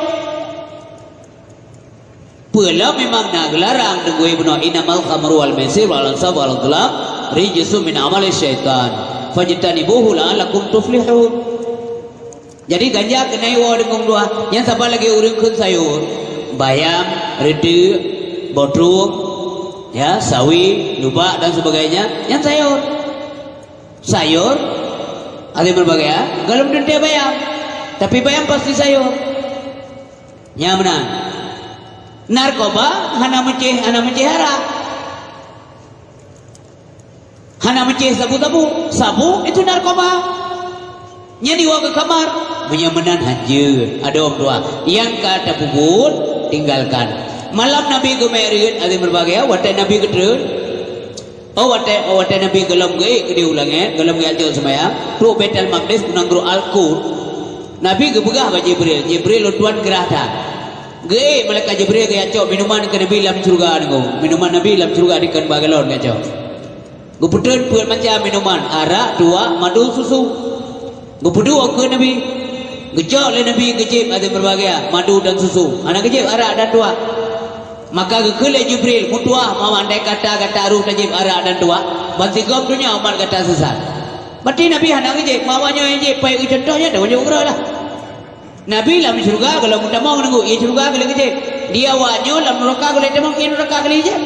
Peue lom memang na geularang, deungon bunoe, "Innamal khamru wal maisir wal ansab wal azlam rijsun min amali syaitan. Fajtanibuhu la'allakum tuflihun." Jadi ganja keuneuk woe deungon dua, nyan saban lagèe ureueng kheun sayur, bayam, reuteuek, botrong, ya, sawi, lubak dan sebagainya, nyan sayur. Sayur, ada berbagai, ya, golom teuntèe bayam. Tapi bayam pasti sayur. Nyan meunan. Narkoba hana meucéh, hana meucéh arak. Hana meucéh sabu-sabu. Sabu itu narkoba. Nyan diwoe keu khamar. Meunyoe meunan hanjeuet. Adoe meutuah. Nyang ka tapeubuet, tinggalkan. Malam Nabi geumèe reuet, ada berbagai, ya, watèe Nabi geutreun. Oh, watèe, oh, watèe Nabi gohlom geuék keudéh u langèt, gohlom geuék ateueh seumayang, trok Baitul Maqdis, u nanggroe Al-Qudus. Nabi geupeugah bak Jibril, "Jibril, lôn tuan keurah that." Geuék malaikat Jibril geujak cok minuman keu Nabi lam syeuruga nyoe. Minuman Nabi lam syeuruga dikeue bak galon geujak cok. Geupeutrön peuet macam minuman, arak, tuak, madu, susu. Geupeuduek keu Nabi. Geucok lé Nabi geujieb ateueh berbagai, madu dan susu. Hana geujieb arak dan tuak. Maka geukheun lé Jibril, "Meutuah, meunyoe andai kata gata rôh tajieb arak dan tuak, bansigom donya umat gata sesat." Berarti Nabi hana geujieb, meunyoe awak nyoe jieb, pai contoh nyan, teuh ujoe uroe lah. Nabi lam syeuruga gohlom meutamong nunggu, ie syeuruga gohlom geujieb. Di awak nyoe lam nuraka gohlom tamong, ie nuraka gohlom jieb.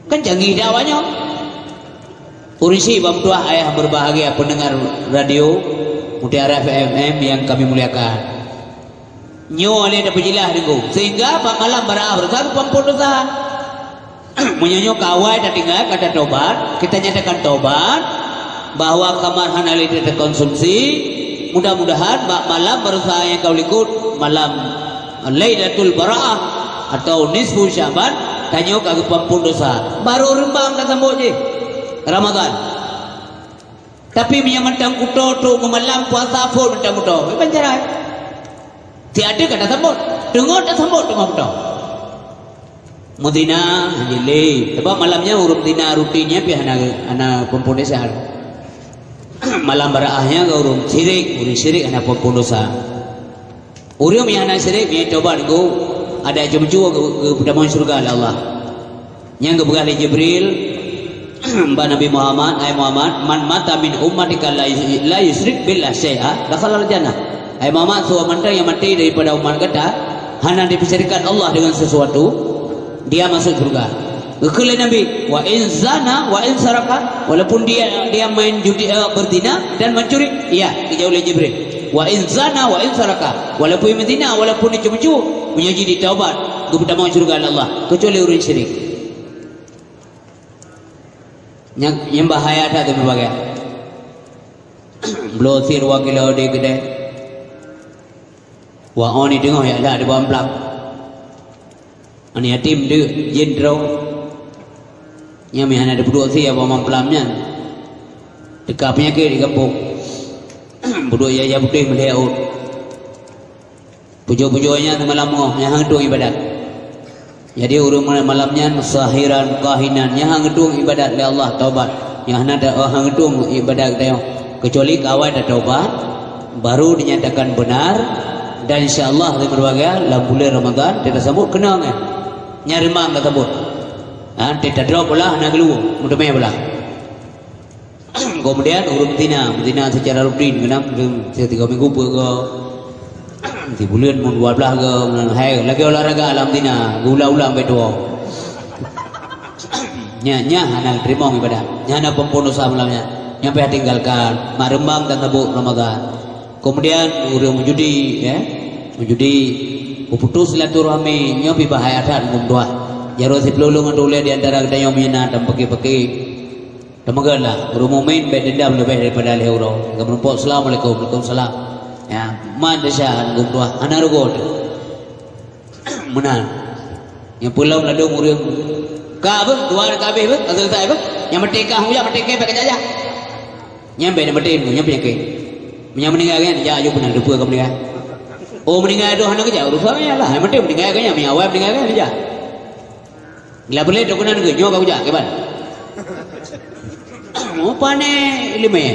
Kan canggih dah awak nyoe. Ureueng syiek bak meutuah, ayah berbahagia pendengar radio Mutiara F M yang kami muliakan. Nyoe lé tapeujeulaih deungoe. Sehingga bak malam bara'ah baroesa geupampon desya. Meunyoe nyoe ka awai tatinggai, ka tatobat, kita nyatakan tobat bahwa khamar hana lé takonsumsi. Mudah-mudahan bak malam baroesa nyang ka likot, malam Lailatul Bara'ah atau nisfu Sya'ban, tanyoe ka geupampon desya. Barô reumbang tasambot jih Ramadan. Tapi meunyoe mantong kuto trok meumalam puasa phon mantong kuto, iban cara. Tiada kata sambot. Teungoh tasambot teungoh kuto. Meuzina, hanjeuet lé. Sebab malam nyan ureueng zina rutin nyan pih hana, hana pampon desya. Malam bara'ah nyan ka ureueng syirik, ureueng syirik hana pampon desya. Ureueng nyang hana syirik, nyang tobat geu, ada jeuem-jeuem geu, geupeutamong syeuruga lé Allah. Nyang geupeugah lé Jibril bak Nabi Muhammad, "Hai Muhammad, man mata min ummatika la yus-, la yusyrik billah syai'a, dakhalal jannah." Hai Muhammad, soe mantong nyang maté daripada umat gata, hana dipeusyirikkan Allah dengan sesuatu, dia masuk syurga. Geukheun lé Nabi, "Wa in zana, wa in saraka," walaupun dia, dia main judi, eh, berzina dan mencuri, iya, geujaweueb lé Jibril. "Wa in zana, wa in saraka," walaupun meuzina, walaupun mencuri, meunyoe jih taubat, geupeutamong syurga lé Allah, kecuali ureueng syirik. Nyang, nyang bahaya that teuh meubagah. Bloe sie dua kilo di keudè. Wah, oh ni teungoh yak dah di bawah amplam. Aneuk yatim deuk jin droe. Nyang meuhana dipeuduek sie bak mamplam nyan. Teuka peunyakét di gampông. Peuduek yah-yah putéh meulhèe ôt. Pujoe-pujoe nyan malam nyoe nyang hana geutueng ibadat. Jadi ureueng malam nyan sahiran, kahinan, nyang hana geutueng ibadat lé Allah, taubat. Nyang hana ta-, hana geutueng ibadat geutanyoe. Kecuali ka awai tataubat, baru dinyatakan benar, Dan insya Allah, lima dua lam buleuen Ramadhan, teuka sambot keunong, eh. Nyan reumang ka sambot. Ha, teuka drop bola, hana geuluwoe, meuteumé bola. Kemudian, ureueng meutina, meutina secara rutin, keunong, tiga minggu peue go, sibuleuen mun dua blah go, hai, lagèe olahraga lam meutina, geuulang-ulang bèk tuwo. Nyan, nyan hana teurimong ibadah. Nyan hana peuamphon dosa malam nyan. Nyan payah tinggalkan. Mak reumang dan sambot Ramadhan. Kemudian, ureueng meujudi, ya. Meujudi, peuputus silaturahmi, nyoe pih bahaya that, meutuah. Jaroe sipeuleuh-leuh ngon ulèe di antara geutanyoe meunan dan peuki-peuki. Teumeugah lah, ureueng mukmin bèk dendam leubeh daripada lhèe uroe. Ka meurumpok, "Assalamualaikum." "Waalaikumsalam." Ya, man desya, meutuah. Hana rugoe teuh. Meunan. Nyang peulom ladôm ureueng. Ka beuh, dua ka abéh beuh, ka selesai beuh. Nyang maté ka hujak, maté kèe bèk kajak-jak. Nyan bèk na maté, nyan peunyakét. Meunyo meuninggai nyan, jak aju peunah, teupeue ka meuninggai. Oh, meuninggai dôh hana keujak, urusan nyan lah. Nyang maté meuninggai ka nyan, meunyo awai meuninggai ka nyan, jak. Gila beulé dok keunan keu nyoe ka kujak, kiban. Oh, pané ileumèe.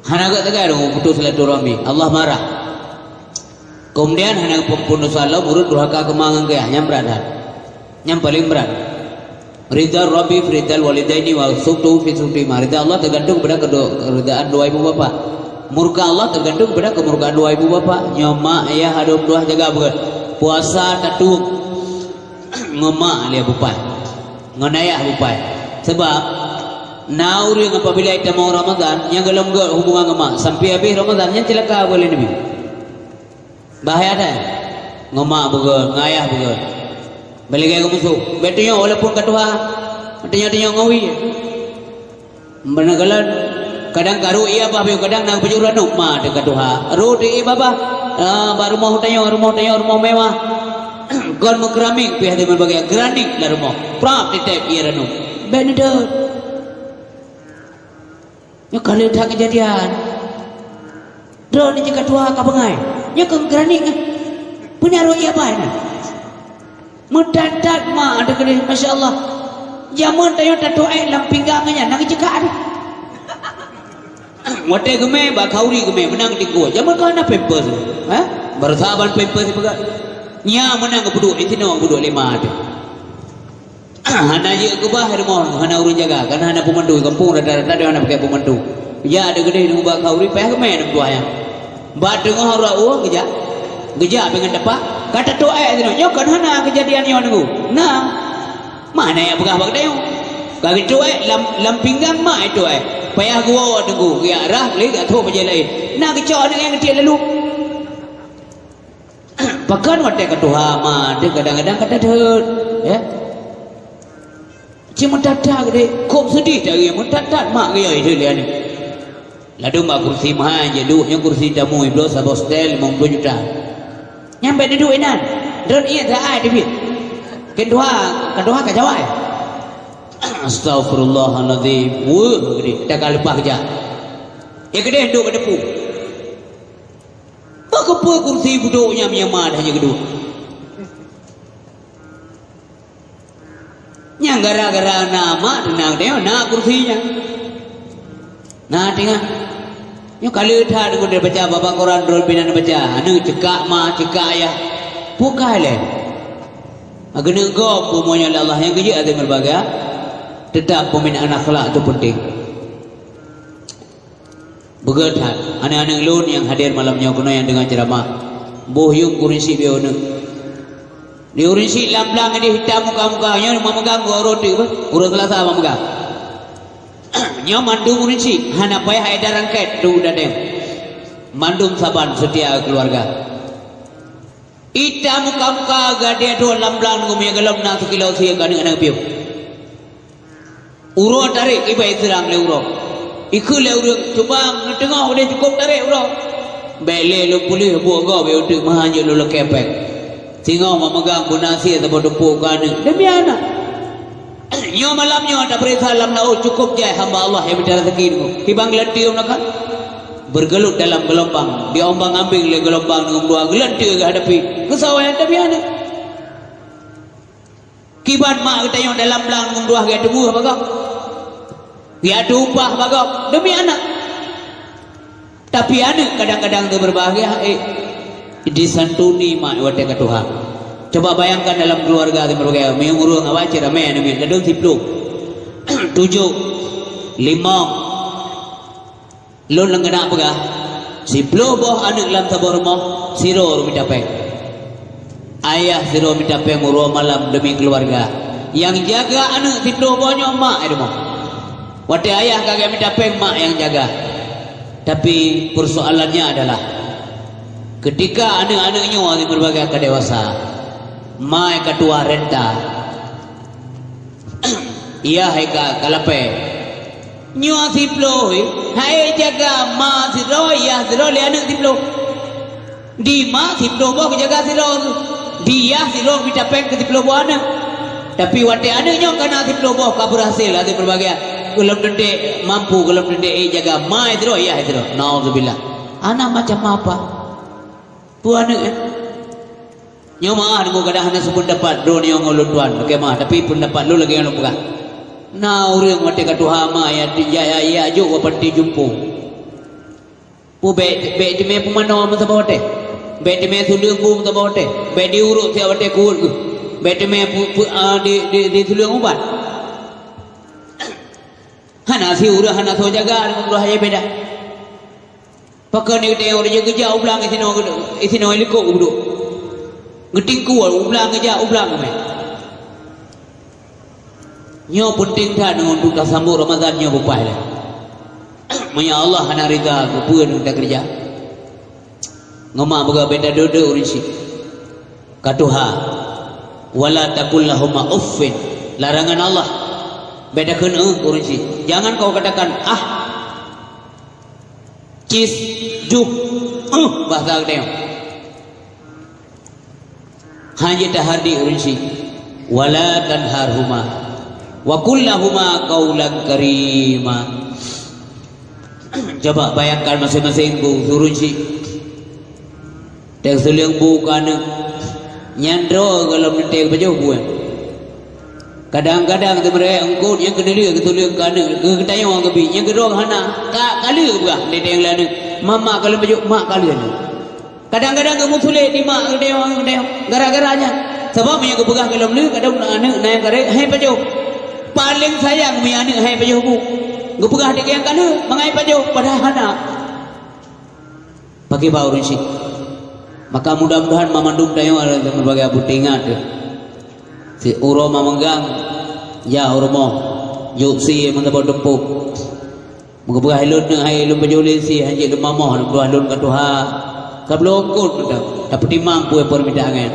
Hana gèt teuga dong putus silaturahmi. Allah marah. Kemudian hana peuamphon dosa lom ureueng durhaka keu ma ngon keu yah, nyan brat that. Nyan paleng brat. Ridha Rabbi fi ridhal walidaini wa sukhtuhu fi sukhti ma. Ridha Allah teugantung kepada kedo-, keridhaan dua ibu bapak. Murka Allah teugantung kepada kemurkaan dua ibu bapak. Nyoe mak ayah adoe meutuah jaga beugèt. Puasa tatueng. Ngon mak lé bupai. Ngon ayah bupai. Sebab na ureueng apabila itamong Ramadhan, nyang golom gèt hubungan ngon mak, sampai abéh Ramadhan, nyan ceulaka, bak lé Nabi. Bahaya that. Ngon mak beugèt, ngon ayah beugèt. Bèk lagèe keu musoh. Bèk tunyok walaupun ka tuha. Tunyok-tunyok ngon wie. Meunan galon, kadang ka rhot ie babah, kadang na geupeujiôh ranup, ma teuka tuha. Rhot ie babah, ah, bak rumoh tanyoe, rumoh tanyoe, rumoh mewah. Kon meukeramik pih hana meubagian, granit lam rumoh. Prap titép ie ranup. Bèk neudeuh. Nyoe ka lheueh that keujadian. Droeneuh jih ka tuha ka beungai. Nyoe keuh granit nyan. Peue na rhot ie babah nyan. Meutat-tat mak teuh keudeh, masya Allah. Jameun tanyoe tatoh èk lam pinggang nyan, na geuceukak deh. Watèe geumè, bak khauri geumè, meunan tingkue. Jameun ka na pampers, ha? Beureusah ban pampers sipeugah. Nyan meunan geupeuduek, di sinoe geupeuduek lé ma teuh. Hana jeuet keubah rumoh, hana ureueng jaga, karena hana peumantu. Gampông rata-rata dia hana pakai peumantu. Jak deuh keudeh nunggu bak khauri, payah geumè nunggu ayah. Bak teungoh uroe geujak, geujak pih ngon teumpat, ka tatoh èk sinoe. Nyoe kon hana keujadian nyoe nunggu. Na, mana nyang peugah bak geutanyoe? Ka geutatoh èk lam, lam pinggang mak itoh èk. Payah geuwoe nunggu, geujak rhah lé, geujak tôh bajèe laén. Na geucok aneuk nyang geutiek lalu. Pakon watèe ka tuha ma, teuh kadang-kadang ka tadeuet, ya. Cit meutat-tat geude, kôb seudeh that geuh, meutat-tat mak geuh, ya, lé aneuk. Ladôm bak kursi meuhai jeuet duek, nyoe kursi tamu, ibloe saboh seutèl limong ploh juta. Nyan bèk neuduek inan. Droeneuh ié that ai teubiet. Keu tuha, ka tuha ka jawai. Astaghfirullahalazim. Weueh geude, ka leupah geujak. Ya geude duek bak teupeu. Pakon peue kursi budok nyan meunyo ma dah nyan geuduek? Nyan gara-gara na mak teunang teuh na kursi nyan. Na teungoh. Nyoe ka lheueh that deungon baca babah Quran droe pih na baca. Aneuk ceukak ma, ceukak ayah. Peue kah lé? Geuneuk gob peue meunyo lé Allah nyang geujeuet até meureubaga. Teutap peuminaan akhlak tu peunteng. Beugèt that, aneuk-aneuk lôn nyang hadir malam nyoe keunoe nyang deungoe ceuramah. Boh yuem ureueng syiek beuneuk. Di ureueng syiek lam blang idéh itam muka-muka, nyoe meumeugang gurèe teuk beuh, ureueng Seulasa meumeugang. Nyoe mandum ureueng syiek, hana payah éh darangkét tu datang. Mandum saban seutia keuluwarga. Itam muka-muka gadée droe lam blang ngon meunyo golom na sikilo sie keu aneuk-aneuk piôh. Uroe tarek ibai seurang lé uroe. Ikheun lé ureueng, "Cuba neuteungoh udeh cukôp tarek uroe." Bék lé lôn puléh buet gob bék uteuk meuhan jeuet lôn lakée péng. Singoh meumeugang beuna sie saboh tumpôk keu aneuk. Demi aneuk. Nyoe malam nyoe tapeuriksa lam laôt cukôp jai hamba Allah nyang mita raseuki nyoe. Kiban geulanteue meunakah? Bergelut dalam gelombang, diombang-ambing lé gelombang ngon dua geulanteue geuhadapi. Keusoe nyang tabi aneuk. Kiban mak geutanyoe dalam blang ngon dua geutubuh bagok. Geutumpah bagok demi aneuk. Tapi aneuk kadang-kadang teuh beubahgia, eh. Disantuni mak watée ka tuha. Coba bayangkan dalam keluarga teumeureuga, meunyoe ureuëng awai cit ramé aneuk miet, ladôm siplôh, tujoh, limong. Lôn leueng keuneuk peugah, siplôh boh aneuk lam saboh rumoh, sidroe ureuëng mita péng. Ayah sidroe mita péng uroe malam demi keluarga. Nyang jaga aneuk siplôh boh nyoe mak di rumoh. Watée ayah ka gét mita péng, mak nyang jaga. Tapi persoalannya adalah, ketika aneuk-aneuk nyoe di berbagai ka dewasa, mak ka tuha renta, yah hai ka, ka lapée. Nyoe siplôh, hai jaga ma sidroe, yah sidroe lé aneuk siplôh. Di ma siplôh boh geujaga sidroe, di yah sidroe mita péng keu siplôh boh aneuk. Tapi watée aneuk nyoe ka na siplôh boh ka beurhasil ateueh peurbagian, gohlom teuntée mampu, gohlom teuntée ék jaga ma sidroe, yah sidroe. Nauzubillah. Aneuk macam apa? Peue aneuk, eh? Nyoe meu'ah deungoe kadang hana seupeundapat droe nyoe ngon lôn tuan, oke mah, tapi peundapat lôn lagée nyang lôn peugah. Na ureuëng watée ka tuha ma ya, ya, ya, ya jok wa panti jumpo. Pu bék, bék teumé peumanoe meusaboh watée. Bék teumé suleueng bu meusaboh watée. Bék diurok siat watée kuweuet geuh. Bék teumé pu, pu, ah, di, di, di suleueng ubat. Hana si ureuëng hana soe jaga deungon ureuëng hai beda. Pakon ni teuh ureuëng geujak u blang isinoe, isinoe likot u budok. Geutingkue u blang geujak u blang mé. Nyoe peunteng that deungon untuk tasambot Ramadan nyoe beupaih lé. Meunyoe Allah hana rida keu peue nyang takeureuja, ngon mak beuga beda dode ureuëng syiek. Ka tuha, wala taqul lahuma uffin. Larangan Allah. Beda kheun eh ureuëng syiek. Jangan kau katakan ah. Cis, juh, eh, bahasa geutanyoe. Hana tahardi ureuëng syiek. Wala tanharhuma. Wa qul lahuma qaulan karima. Coba bayangkan masing-masing bu ureuëng syiek. Teusuleueng bu keu aneuk. Nyan droe gohlom teuntée geupajoh bu nyan. Kadang-kadang teumeuraya eungkôt nyang keuneulheueh geusuleueng keu aneuk, geu-, geutanyong geubi, nyang keudroe hana, ka, ka lheueh geupeugah lé teuh lé aneuk, "Mak, mak ka lôn pajoh, mak ka lheueh." Kadang-kadang geumeusulet di mak geutanyong, geutanyong, gara-gara nyan. Sabab meunyoe geupeugah gohlom lheueh, kadang aneuk na nyang karek, hai pajoh. Paleng sayang meunyoe aneuk hai pajoh bu. Geupeugah di nyang ka lheueh, mangat pajoh, padahai hana. Pakriban ureuëng syiek. Maka mudah-mudahan mamandum tanyoe adalah sebagai abu teuingat teuh. Si uroe mameugang, ya u rumoh, jok sie meusaboh tumpôk. Meukeubah lôn neuhai lôn beujulien sie hanjeuet lôn mamoh lôn tuah lôn ka tuha. Ka bloe eungkôt mantong, tapeutimang peue peurmintaan nyan.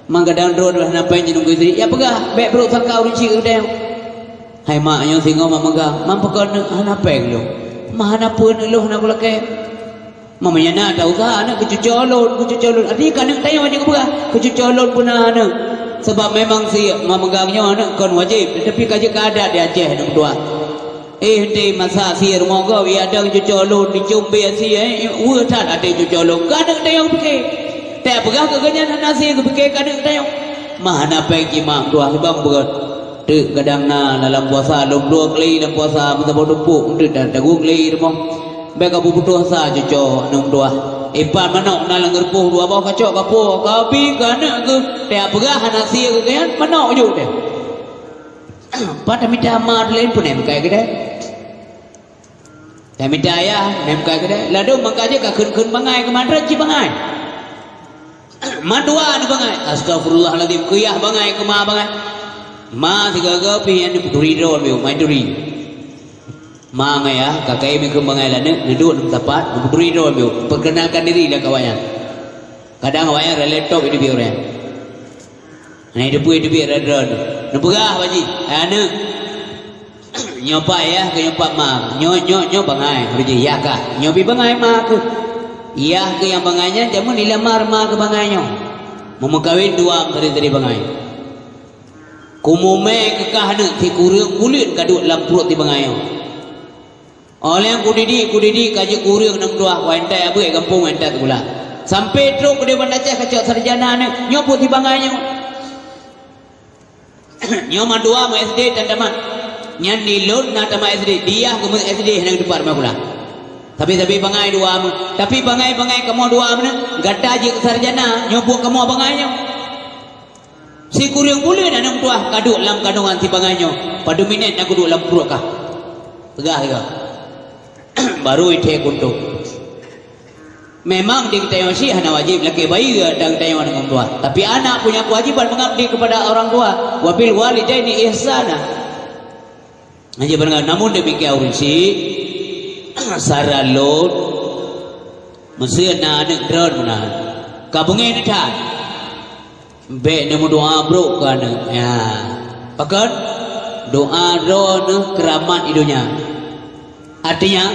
Manggadang droe hana péng jinoe keu sie, ya peugah, bék brok sangka ureuëng syiek udeb. Hai mak nyoe singoh mameugang, man pakon hana péng lôn. Ma hana peue lôn hana kulakée. Meunyoe na ta useuha aneuk keucuco lôn, keucuco lôn. Arti ka aneuk tanyoe nyang geupeugah, keucuco lôn peue na aneuk. Sabab memang si mameugang nyoe aneuk kon wajéb, tetapi ka jeuet keu adat di Aceh aneuk dua. Eh, di masa sie rumoh gob, ya ada keucuco lôn, dicumbe sie, eh, weueh that até cuco lôn. Ka aneuk tanyoe pike. Tapeugah keu geuhnyan hana sie geupike ka aneuk tanyoe. Ma hana péng cit mak dua sibang beurot. Teuk kadang na lam puasa, lôn dua kali lam puasa, meusaboh tumpôk, teuk dan tagung kali rumoh. Bék ka beuputôh asa cuco aneuk dua. Ipat manok na lam geureupoh dua boh kacok kapô, ka bi keu aneuk geuh, teupeugah hana sie geuh nyan manok jok deh. Pat tamita ma laén peunem kai keudeh. Tamita ayah, nem kai keudeh. Ladôm mangka jih ka kheun-kheun bangai keu mandrön cit bangai. Mandua ni bangai. Astagfirullahalazim, keu yah bangai, keu ma bangai. Ma sigaga pih nyan dipeuturi droe lom, mai turi. Ma ngon yah, ka kayém keu bangai laneuk, neuduek lam sapat, neupeuturi droe lom, perkenalkan diri lam kawan nyan. Kadang awaknyan ralée top di biur nyan. Hana teupeue teubiet droe-droe. Neupeugah bak jih, "Hai aneuk, nyoe pat yah keu nyoe pat ma. Nyoe, nyoe, nyoe bangai." Bak jih, "Yah kah?" "Nyoe pih bangai ma keuh." "Yah keuh nyang bangai nyan jameun ilamar ma keuh bangai nyoe. Meumeukawen dua meutari-tari bangai. Kumumé keu kah aneuk sikureueng buleuen ka duek lam pruet si bangai nyoe." Óh lheueh kudidik, kudidik ka jeuet kureueng aneuk dua, wai entat abeuet gampông, wai entat sikula. Sampoe trok keudeh Banda Aceh kacok sarjana aneuk, nyoe peue si bangai nyoe. Nyoe mandua meu S D tan tamat. Nyan di lôn na tamat S D, di yah geumeu S D hana geuteupat makula. Tapi, tapi bangai dua meuh. Tapi bangai-bangai kamoe dua meuh, gata jeuet keu sarjana, nyoe buet kamoe bangai nyoe. Sikureueng buleuen aneuk meutuah ka duek lam kandongan si bangai nyoe. Padum minét na kuduek lam pruet kah? Peugah lagèe. Baru ithèe keuntông. Memang di geutanyoe syiek hana wajéb lakèe bayeue dan geutanyoe aneuk meutuah. Tapi anak punya kewajiban mengabdi kepada orang tua. Wa bil walidaini ihsana. Hana jeuet beurangkat. Namun demikian ureueng syiek, saran lôn, meuseu na aneuk droeneuh meunan, ka beungéh that, bèk neumeudoa brôk keu aneuk. Ya. Pakon? Doa droeneuh keuramat di donya. Artinya,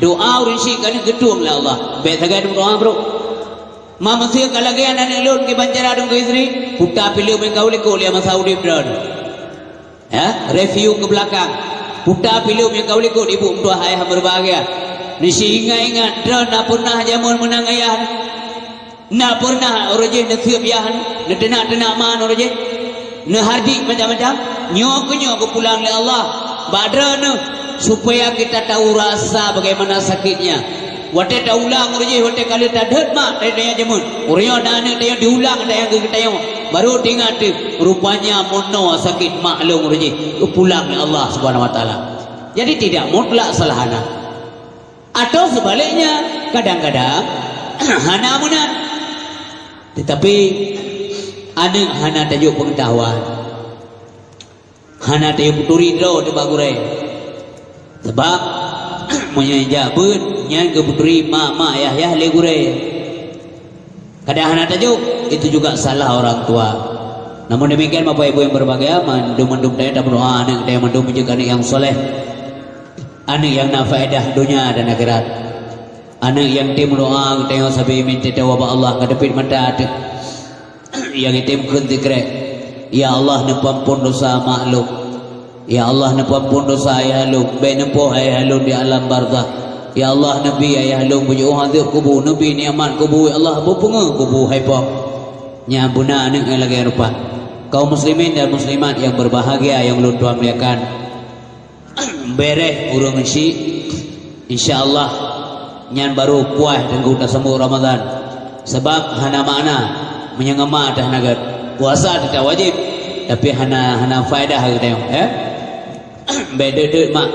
doa ureueng syiek keu aneuk geutueng lé Allah. Bèk sagai neumeudoa brôk. Ma meuseu ka lagèe aneuk lôn kiban cara deungon istri, puta filem nyang ka u likôt lé masa udép droeneuh. Ya, review ke belakang. Puta filem nyang ka u likôt ibu meutuah ayah berbahagia. Neusi ingat-ingat, droe na pernah jameun meunang ayah. Na pernah uroe jih neuseup yah, neuteunak-teunak ma uroe jih. Neuhardik macam-macam. Nyoe keuh nyoe geupulang lé Allah bak droeneuh, supaya kita tahu rasa bagaimana sakitnya. Watèe taulang uroe jih, watèe ka lheueh tadhôt mak, teuh tanyoe jameun. Uroe nyoe na aneuk tanyoe diulang, tanyoe geutanyoe. Baru teuingat teuh, rupanya meunoe sakét mak lôn uroe jih, geupulang lé Allah Subhanahu Wa Taala. Jadi tidak mutlak salah aneuk. Atau sebaliknya, kadang-kadang hana meunan. Tetapi aneuk hana tajok pengetahuan. Hana tapeuturi droe teuh bak gurèe. Sabab, meunyoe jak beuet, nyan geupeuturi mak-mak yah-yah lé gurèe. Kadang hana tajok, itu juga salah orang tua. Namun demikian, Bapak Ibu yang berbahagia, mandum-mandum tanyoe tameudoa aneuk tanyoe mandum jeuet aneuk nyang saleh. Aneuk nyang na faedah donya dan akhirat. Aneuk nyang tem doa geutanyoe sabe minta teuwaba Allah ka teupit mata teuh. Nyang item kheun sikrek, "Ya Allah, neupeuampon dosa mak lôn. Ya Allah, neupeuampon dosa ayah lôn. Bèk neupoh ayah lôn di alam barzakh. Ya Allah, neubi ayah lôn beujiôh azeueb kubu, neubi nikmat kubu, ya Allah, beupeungeuh kubu hai po." Nyan beuna aneuk nyang lagèe rupa. Kaum muslimin dan muslimat yang berbahagia yang ulôn tuan muliakan. Bèrèh ureueng syiek, insya Allah nyan baru puas teungku tasambot Ramadan. Sabab hana makna meunyoe ngon ma teuh hana gèt. Puasa teutap wajéb, tapi hana, hana faedah geutanyoe, ya. Bèk deuet-deuet mak.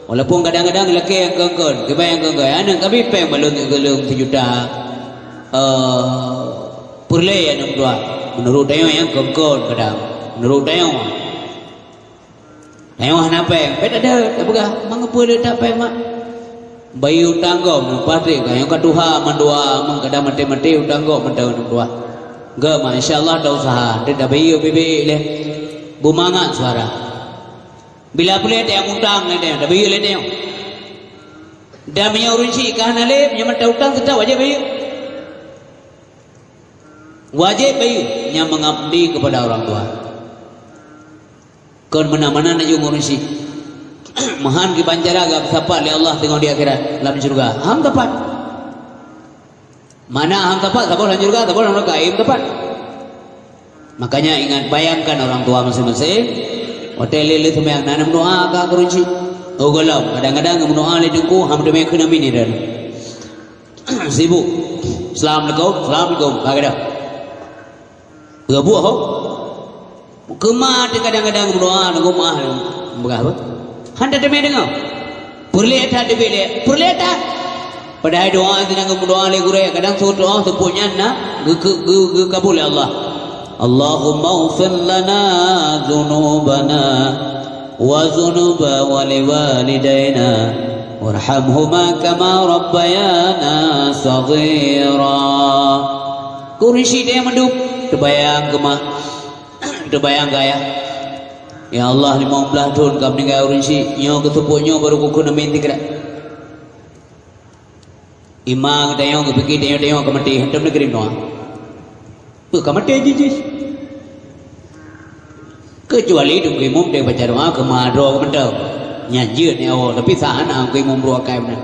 Walaupun kadang-kadang lakèe nyang kon-kon, kiban nyang kon-kon, aneuk kami pèng balon geuleung sijuta. Eh, peureulèe aneuk dua. Meunurot tanyoe nyang kon-kon kadang. Meunurot tanyoe. Tanyoe hana pèng, bèk tadeuet, tapeugah, "Mangat peue le that pèng, mak?" Bayeue utang gob, meupatéh ka nyoe ka tuha mandua, meukadang maté-maté utang gob mantong dua. Geuh, mak, insya Allah tausaha, deuet tabayeue bibit lé. Beumangat suara. Bila peureulèe tayang utang lé tanyoe, tabayeue lé tanyoe. Dan meunyoe ureueng syiek ka hana lé, meunyoe mantong utang teutap wajéb bayeue. Wajéb bayeue nyang mengabdi kepada orang tua. Kon meunan-meunan aju ngon ureueng syiek. Meuhan kiban cara geusapat lé Allah teungoh di akhirat lam syeuruga. Ham sapat. Mana ham sapat, saboh lam syeuruga, saboh lam neuraka, ham sapat. Makanya ingat, bayangkan orang tua masing-masing. Watèe lé-lé seumayang, na neumeudoa keu ureueng syiek. Oh, gohlom, kadang-kadang neumeudoa lé teungku, ham teumé kheun amin di dalam. Sibuk. "Assalamualaikum, assalamualaikum." Bagaimana? Beureubuek ho. Keuma teuh kadang-kadang meudoa, nunggu maah. Beugah apa? Hana teumé deungoe. Peureulèe that teubiet lé. Peureulèe that. Padahai doa itu nyang geumeudoa lé gurèe, kadang seuôt doa seupôt nyan na geu-, geu-, geu-, geukabul lé Allah. "Allahumma ighfir lana dzunubana wa dzunuba waliwalidaina warhamhuma kama rabbayana shaghira." Keu ureueng syiek nyang mandum, teubayang keu mak, teubayang keu ayah. Ya Allah, limong blaih thôn ka meuninggai ureueng syiek, nyoe keuseupôt nyoe baru kukheun amin sikrek. Ima geutanyoe geupike tanyoe-tanyoe ka maté, hantom neukirém doa. Peue ka maté jih jih? Keucuali teungku imum teubaca doa keuma droe mantong. Nyan jeuet nyoe, tapi sa hana teungku imum brok akai meunan.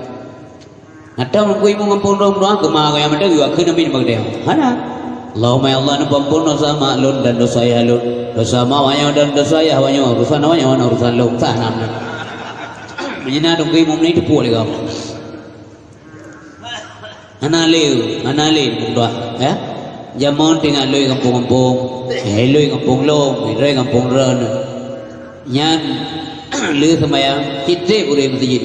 Atau teungku imum gampông droe meudoa keuma gaya mantong, yue kheun amin bak geutanyoe. Hana. Allahumma ya Allah, neupeuampon dosa mak lôn dan dosa ayah lôn, dosa mak awaknyoe dan dosa ayah awaknyoe, urusan awaknyoe hana urusan lôn. Sa hana meunan. Meunyoe na teungku imum ni teupeue lé kamoe. Hana lé, hana lé meutuah, ya. Jameun teuingat lé gampông-gampông, eh, lé gampông lom, lé gampông droeneuh. Nyan lé seumayang, cit trép ureueng meuseujid.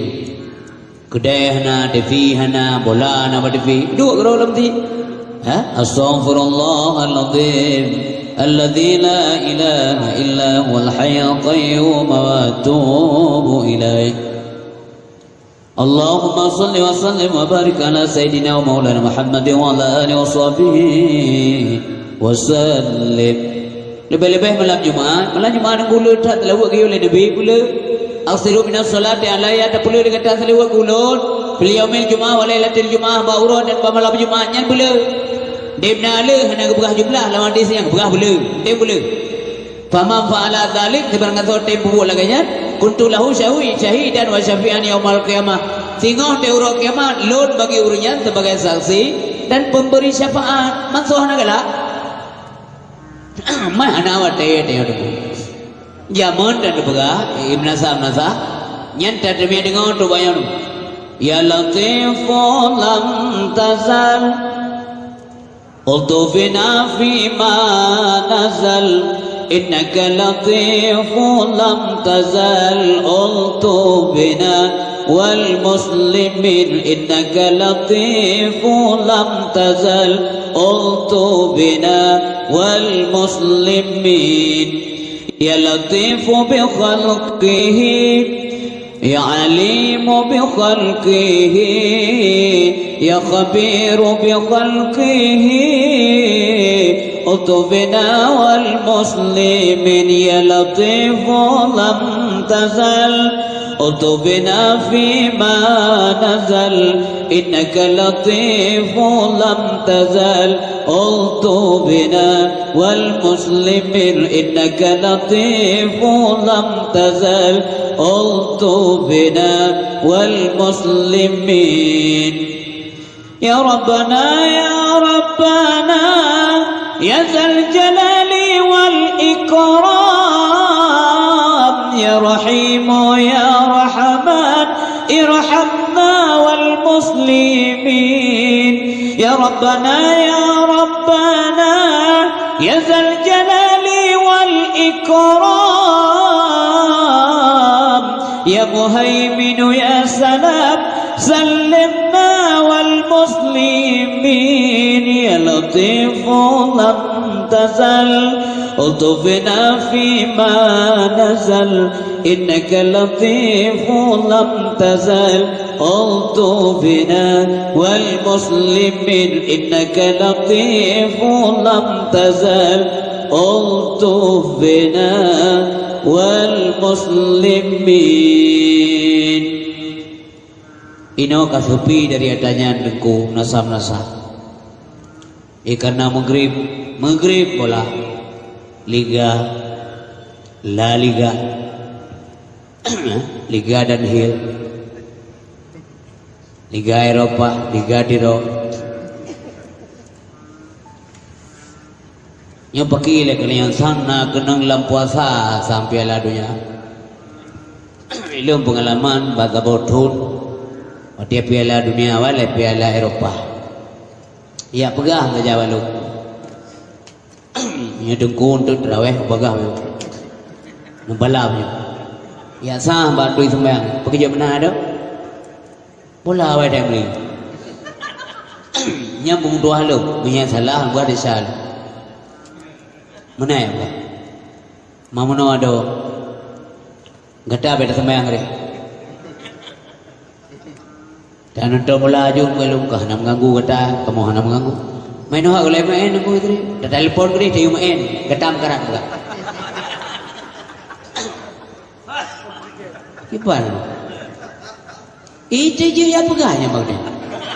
Keudè hana, TV hana, bola hana bak TV. Duek keudroe lam ti. Ha? Astaghfirullahalazim. Alladzi la ilaha illa huwal hayyul qayyum wa atubu ilaih. Allahumma shalli wa sallim wa barik ala sayyidina wa maulana Muhammadin wa ala alihi wa sahbihi wa sallim. Leubeh-leubeh malam Jumat, malam Jumat nyang buleuen that teulaweuek geuyue lé Nabi buleuen. Aksiru minas sholati alayya, tapeuleueh deungon taseulaweuek keu ulôn. Fil yaumil jumu'ah wa lailatil jumu'ah, bak uroe dan bak malam Jumat nyan buleuen. Debna le hana geupeugah jumlah lam hadis nyang geupeugah buleuen. Tem buleuen. Faman fa'ala dzalik, sibarang gasoe tem peubuet lagée nyan, kuntu lahu syahi-, syahidan wa syafi'an yaumal qiyamah. Singoh di uroe kiamat, lôn bagi ureuëng nyan sebagai saksi dan pemberi syafaat. Mansoh hana galak. Mah hana watée, teuh, teuh. Jameun dan teupeugah, eh, meunasah, meunasah. Nyan tateumé deungoe tu bayang. Ya Latifu lam tazal, ultufina fima nazal. Innaka Latifu lam tazal, ultufina wal muslimin. Innaka Latifu lam tazal, ultufina wal muslimin. Ya Latifu bi khalqihi, ya Alimu bi khalqihi, ya Khabiru bi khalqihi, ultufina wal muslimin. Ya Latifu lam tazal, ultufina fima nazal. Innaka Latifu lam tazal, ultufina wal muslimin. Innaka Latifu lam tazal, ultufina wal muslimin. Ya Rabbana, ya Rabbana, ya Dzal Jalali wal Ikram, ya Rahimu, ya Rahman, irhamna wal muslimin. Ya Rabbana, ya Rabbana, ya Dzal Jalali wal Ikram, ya Muhaiminu, ya Salam, sallimna wal muslimin. Ya Latifu lam tazal, ultufina fima nazal. Innaka Latifu lam tazal, ultufina wal muslimin. Innaka Latifu lam tazal, ultufina wal muslimin. Inoe ka seupi dari ata nyan Teungku, meunasah-meunasah. Eh, karena Maghrib, Maghrib bola. Liga, La Liga. Liga Dunhill. Liga Eropa, Liga Tirok. Nyoe paki lé keulian sang na keunong lam puasa sang Piala Dunia. Ilôn peungalaman bak saboh thon watée Piala Dunia awai lé Piala Eropa. Ya peugah saja bak lôn. Nyoe Teungku untuk teurawéh peugah nyoe. Neubalam nyoe. Ya sah bak tui seumayang. Peukeujeut meunan adoe. Bola awai dai meuli. Nyang beungoh dua lom, meunyo salah buat desya lom. Meunan ya, Pak. Mameunoe adoe. Gata beda seumayang deh. Dan nonton bola aju ngon lom kah hana mengganggu gata, kamoe hana mengganggu. Main hak ulai main aku tadi. Dah telepon ke dia, dia main. Gata meukarat juga. Kiban. Itu je yang pegang yang bang ni.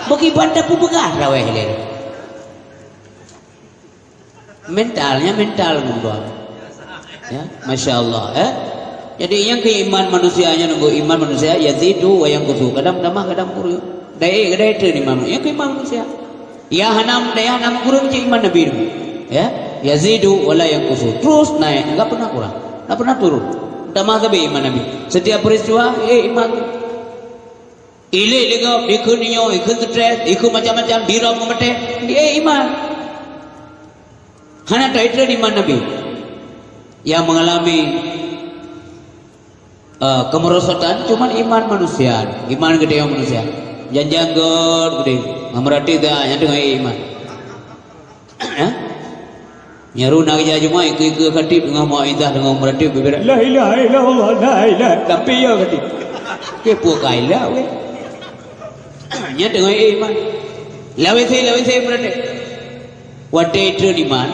Bagi banda pun pegang raweh dia. Mentalnya mental ngon dua. Ya, masya Allah, eh. Jadi yang keiman manusia nyan nunggu iman manusia yazidu wa yanqusu. Kadang tambah, kadang kurang. Dai, dai tu ni manusia. Yang keiman manusia. Ya hanam, dai hanam kurang cek iman Nabi tu. Ya, yazidu wa la yanqusu. Terus naik, enggak pernah kurang. Enggak pernah turun. Tambah tapi iman Nabi. Setiap peristiwa, eh iman. Ilé lé gob, ikheun nyoe, ikheun stres, ikheun macam-macam, dirong meumaté. Di, eh, iman. Hana teuitrön iman Nabi. Yang mengalami, eh, kemerosotan cuman iman manusia. Iman geutanyoe manusia. Janjang göt geude. Meurati dah, nyan teungoh iman. Eh? Nyaru na geujak Jumaat, ikeu-ikeu khatib teungoh mau'izah, teungoh meuratéb, bubé, "La ilaha illallah, la ilaha." Tapi ya khatib. Ke puak kaila weh. Nyan teungoh iman. Lawét sé, lawét sé meuratéb. Watèe trön iman.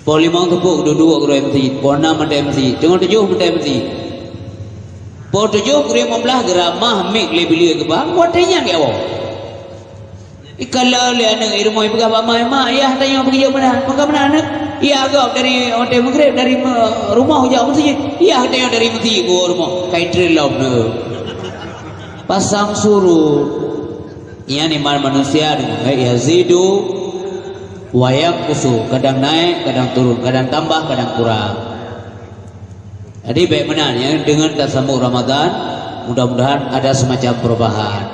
Poh limong teupok duek-duek keudroe meuseujid. Poh nam mantong meuseujid. Teungoh tujoh mantong meuseujid. Poh tujoh keudroe limong blaih geuramah miet lé bileue geuba. Watèe nyan geuwoe. Ikalon lé aneuk i rumoh, ipeugah bak ma, "Ma, yah tanyoe peugeujok meunan." Peugah meunan aneuk, "Yah gob dari watèe meugréb dari me-, rumoh jak meuseujid." "Yah tanyoe dari meuseujid keu rumoh." Kai treun lom neu. Pasang surut. Nyan iman manusia deungon, eh, yazidu wa yanqusu. Kadang naik, kadang turun, kadang tambah, kadang kurang. Jadi, bèk meunan, ya, deungon tasambot Ramadan, mudah-mudahan ada semacam perubahan.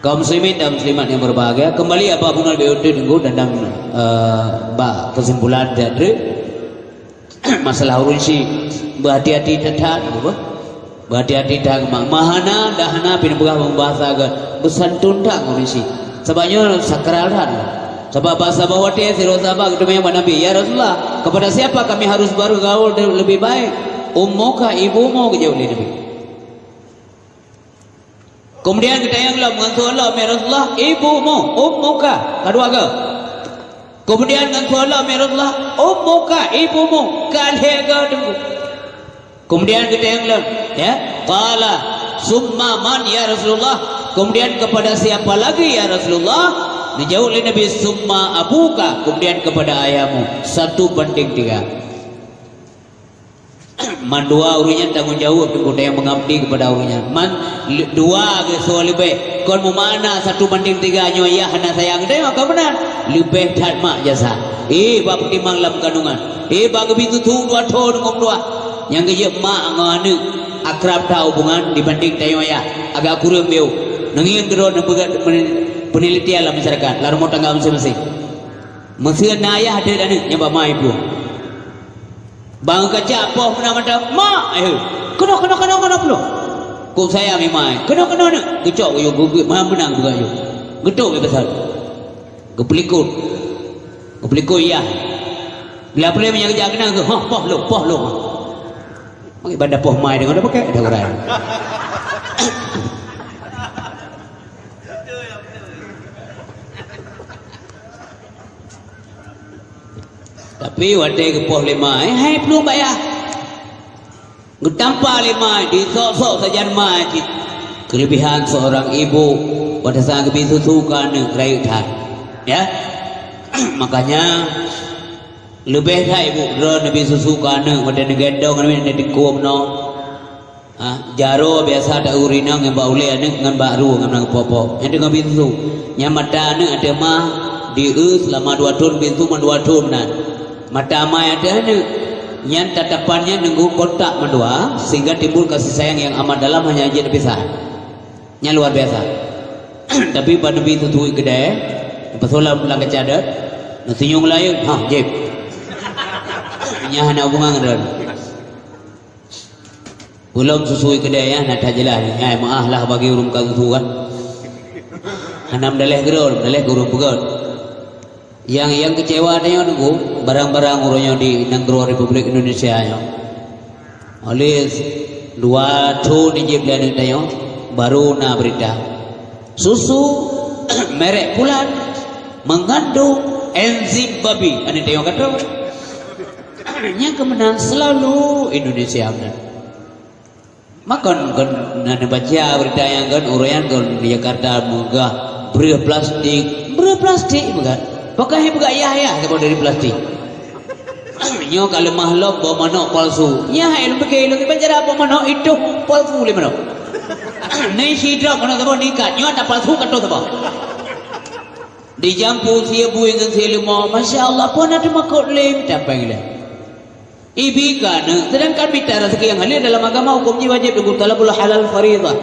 Kaum muslimin dan muslimat yang berbahagia, kembali apa beuna lebih utuh minggu dan, dan, eh, bak kesimpulan teatre masalah ureueng syiek, berhati-hati that-that, apa? Berhati-hati that, ma-, mahana, dahana, pih peugah bahasa ke beusantun that ureueng syiek. Sabab nyoe sakral that. Sabab bahasa bahwa dia sidroe sahabat geutanyong bak Nabi, "Ya Rasulullah, kepada siapa kami harus bergaul de-, lebih baik? Ummuka, ibumu," geujaweueb lé Nabi. Keumudian geutanyong lom ngon soe lom, "Ya Rasulullah, ibumu, ummuka." Ka dua go. Keumudian ngon soe lom, "Ya Rasulullah, ummuka, ibumu." Ka lhèe go teungku. Keumudian geutanyong lom, ya, qala, "Summa man, ya Rasulullah?" Keumudian kepada siapa lagi, ya Rasulullah? Geujaweueb lé Nabi, "Summa abuka," keumudian kepada ayahmu. Satu banding tiga. Man dua ureueng nyan tanggong jaweueb teungku nyang meungabdi keupada ureueng nyan. Man le-, dua geuh soe leubeh. Kon meumakna satu banding tiga nyoe yah hana sayang. Teuh maka meunan. Leubeh that mak jasa. Eh, bak peutimang lam kandungan. Eh, bak geubi tutue dua thon ngon dua. Nyang geujeuet mak ngon aneuk akrab that hubungan dibanding tanyoe yah. Agak kureueng biôh. Neungieng keudroe neupeugah penelitian lam masyarakat, lam rumoh tangga masing-masing. Meuseu na yah deuh aneuk nyang bak ma ibu. Bang kacak poh meunan mantong, "Mak, eh, keunoe, keunoe, keunoe, keunoe pulo." Kok sayang iman, "Keunoe, keunoe, neuk." Geucok yôh, geuguek, meunan, meunan geuguek yôh. Geutok yôh pasal. Geupeulikot. Geupeulikot yah. Bila peureulèe meunyo geujak keunan, geuh, "Hah, poh lôn, poh lôn." Mari banda poh mai deungon dah pakai, dah urai. Tapi watèe geupoh lé ma, eh, hai plueng bak yah. Geutampa lé ma, disok-sok sajan ma cit. Kelebihan seorang ibu, watèe sa geubi susu keu aneuk rayeuk that. Ya. Makanya, leubeh that ibu droe neubi susu keu aneuk watèe neugendong aneuk neuteukôm nyoe. Ha, jaroe biasa ta-eu rinong ngon bak ulèe aneuk ngon bak ru ngon meunan geupoh-poh. Nyan teungoh bi susu. Nyan mata aneuk ateueh ma di-eu seulama dua thon, bi susu man dua thon meunan. Mata ma ateueh aneuk. Nyan tatapan nyan nunggu kontak mandua sehingga timbul kasih sayang yang amat dalam hanya jeuet pisah. Nyan luar biasa. Tapi ban neubi susu keudè, pasoe lam lam kaca deuh, neuseunyum layeue, ha, jép. Nyan hana hubungan ngon droe. Peulom susu keudè nyan na that jeulaih. Hai, meu'ah lah bagi ureueng ka susu kan. Hana meudaleh keudroe, meudaleh keu ureueng peugöt. Nyang, nyang keucewa tanyoe teungku, barang-barang uroe nyoe di nanggroe Republik Indonesia nyoe. Oleh dua thon jieb lé aneuk tanyoe, baru na beurita. Susu merek pulan mengandung enzim babi. Aneuk tanyoe ka troh. Nyang keu meunan selalu Indonesia meunan. Makon kon na neubaca beurita nyang kon ureueng nyan kon di Jakarta meugah breueh plastik, breueh plastik meukat. Pakon hai peugah yah-yah saboh dari plastik. Nyoe ka leumah lom boh manok palsu. Nyan hai lôn pike lôn kiban cara boh manok itôh palsu lé manok. Nai sidroe manok saboh nikat, nyoe na palsu ka troh saboh. Dijampu sie bui ngon sie leumo, masya Allah, pun na teumakot lé, tapeng lé. Ibi ka aneuk, sedangkan mita rezeki nyang halal dalam agama hukum jih wajib teungku, talabul halal faridah.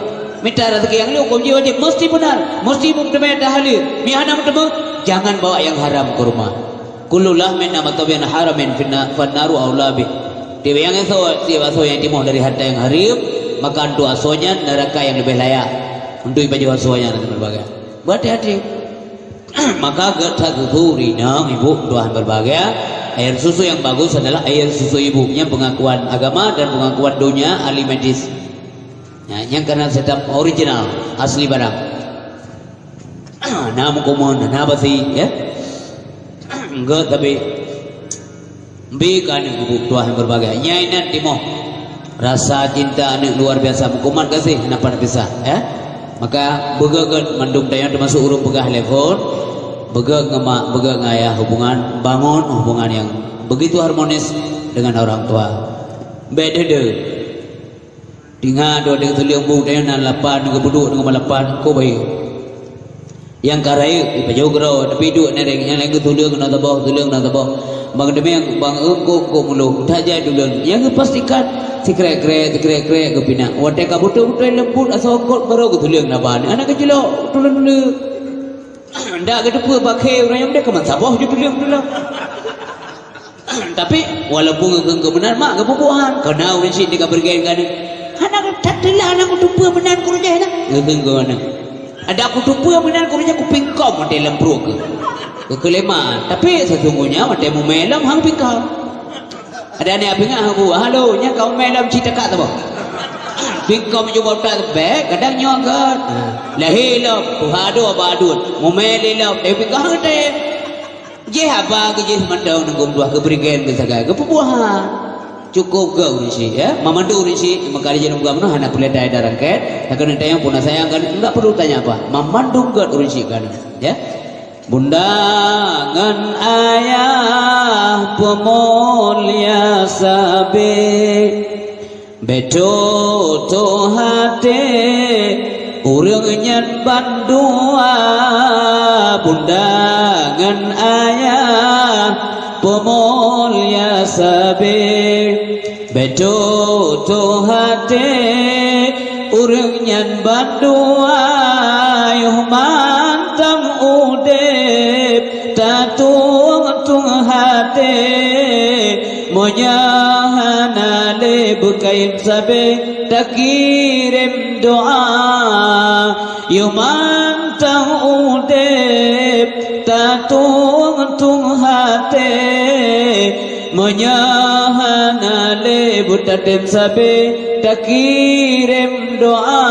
Mita rezeki nyang lheueh huköm jih wajéb, meusti beuna, meusti meuteumé tahlil. Meuhana meuteumé, jangan bawa nyang haram keu rumoh. Kullu lahmin nabata min haramin finna-, fannaru aula bih. Tiep nyang asoe, tiep asoe nyang timoh dari hareuta nyang hareuem, maka untuk asoe nyan neuraka nyang leubeh layak untuk jipajoh asoe nyan dan sebagainya. Beuhati-hati. Maka geutanyoe susu rinong ibu tuan berbahagia. Air susu yang bagus adalah air susu ibu. Nyan pengakuan agama dan pengakuan donya ahli medis. Ya, nyang kana setab original, asli barang. Na meukuman, na basi, ya. Enggak, tapi bi keu aneuk ibu tuah yang berbagai. Nyai nan timoh. Rasa cinta aneuk luar biasa, meukuman gaséh, hana pat pisah, ya. Maka beugét mandum tanyoe termasuk ureuëng peugah telepon, beugét ngon mak, beugét ngon ayah, hubungan, bangun hubungan yang begitu harmonis dengan orang tua. Bék deuh-deuh. Tingat dua deng tuleueng bu deh nan lapan, geupeuduk deungon lapan, ko bayeue. Nyang ka rayeuk, ipajoh keudroe, tapi duek nyan deh, nyang laén geutuleueng na saboh, tuleueng na saboh. Bang Demeng, bang Eungkok, Eungkok Muluk, that jai tuleueng. Nyang geupastikan, sikrek-krek, sikrek-krek geupinah. Watée ka beutôi-beutôi leumbut asoe eungkot, barô geutuleueng na ban. Hana geucilok, tuleueng-tuleueng. Ndak geuteupeue paké ureuëng nyang deh, keuman saboh ju tuleueng-tuleueng. Tapi, walaupun geukheun keu meunan, mak geupeubuet han. Keu na ureuëng syiek di Kabergen kan. Hana that teulah na geuteupeue meunan keu rujah na. Geukheun keu meunan. Ada geuteupeue meunan keu rujah kupingkom watée lam pruet keu. Keukeulima. Tapi sesungguhnya watée mumé lom hang pingkom. Ada ni apinga hang bu, "Halo, nya kau mumé lom cit takak tu boh." Pingkom jubah tak tebek, kadang nyoe kan. Lahé lom, tuha dua ba adun. Mumé lé lom, tapi pingkom hang tém. Jih haba keu jih mantong neugum dua keu berigen keu sagai keu peubuahan. Cukup keu ureuëng syiek, ya. Mamandum ureuëng syiek, maka di jalan bukan meunoe hana peureulée dai darang ket. Takeuneuk tanyong puna sayang kan, enggak perlu tanya apa. Mamandum gét ureuëng syiek kan, ya. Bunda ngon ayah peumulia sabe. Beutôi-toi até ureuëng nyan bandua, bunda ngon ayah peumulia sabe. Beutôi-toi até ureuëng nyan bandua, yoh mantong udeb tatueng-tueng até. Meunyoe hana lé beukayém sabe, takirém doa. Yoh mantong udeb tatueng-tueng até. Meunyoe hana lé beutatem sabe, takirém doa.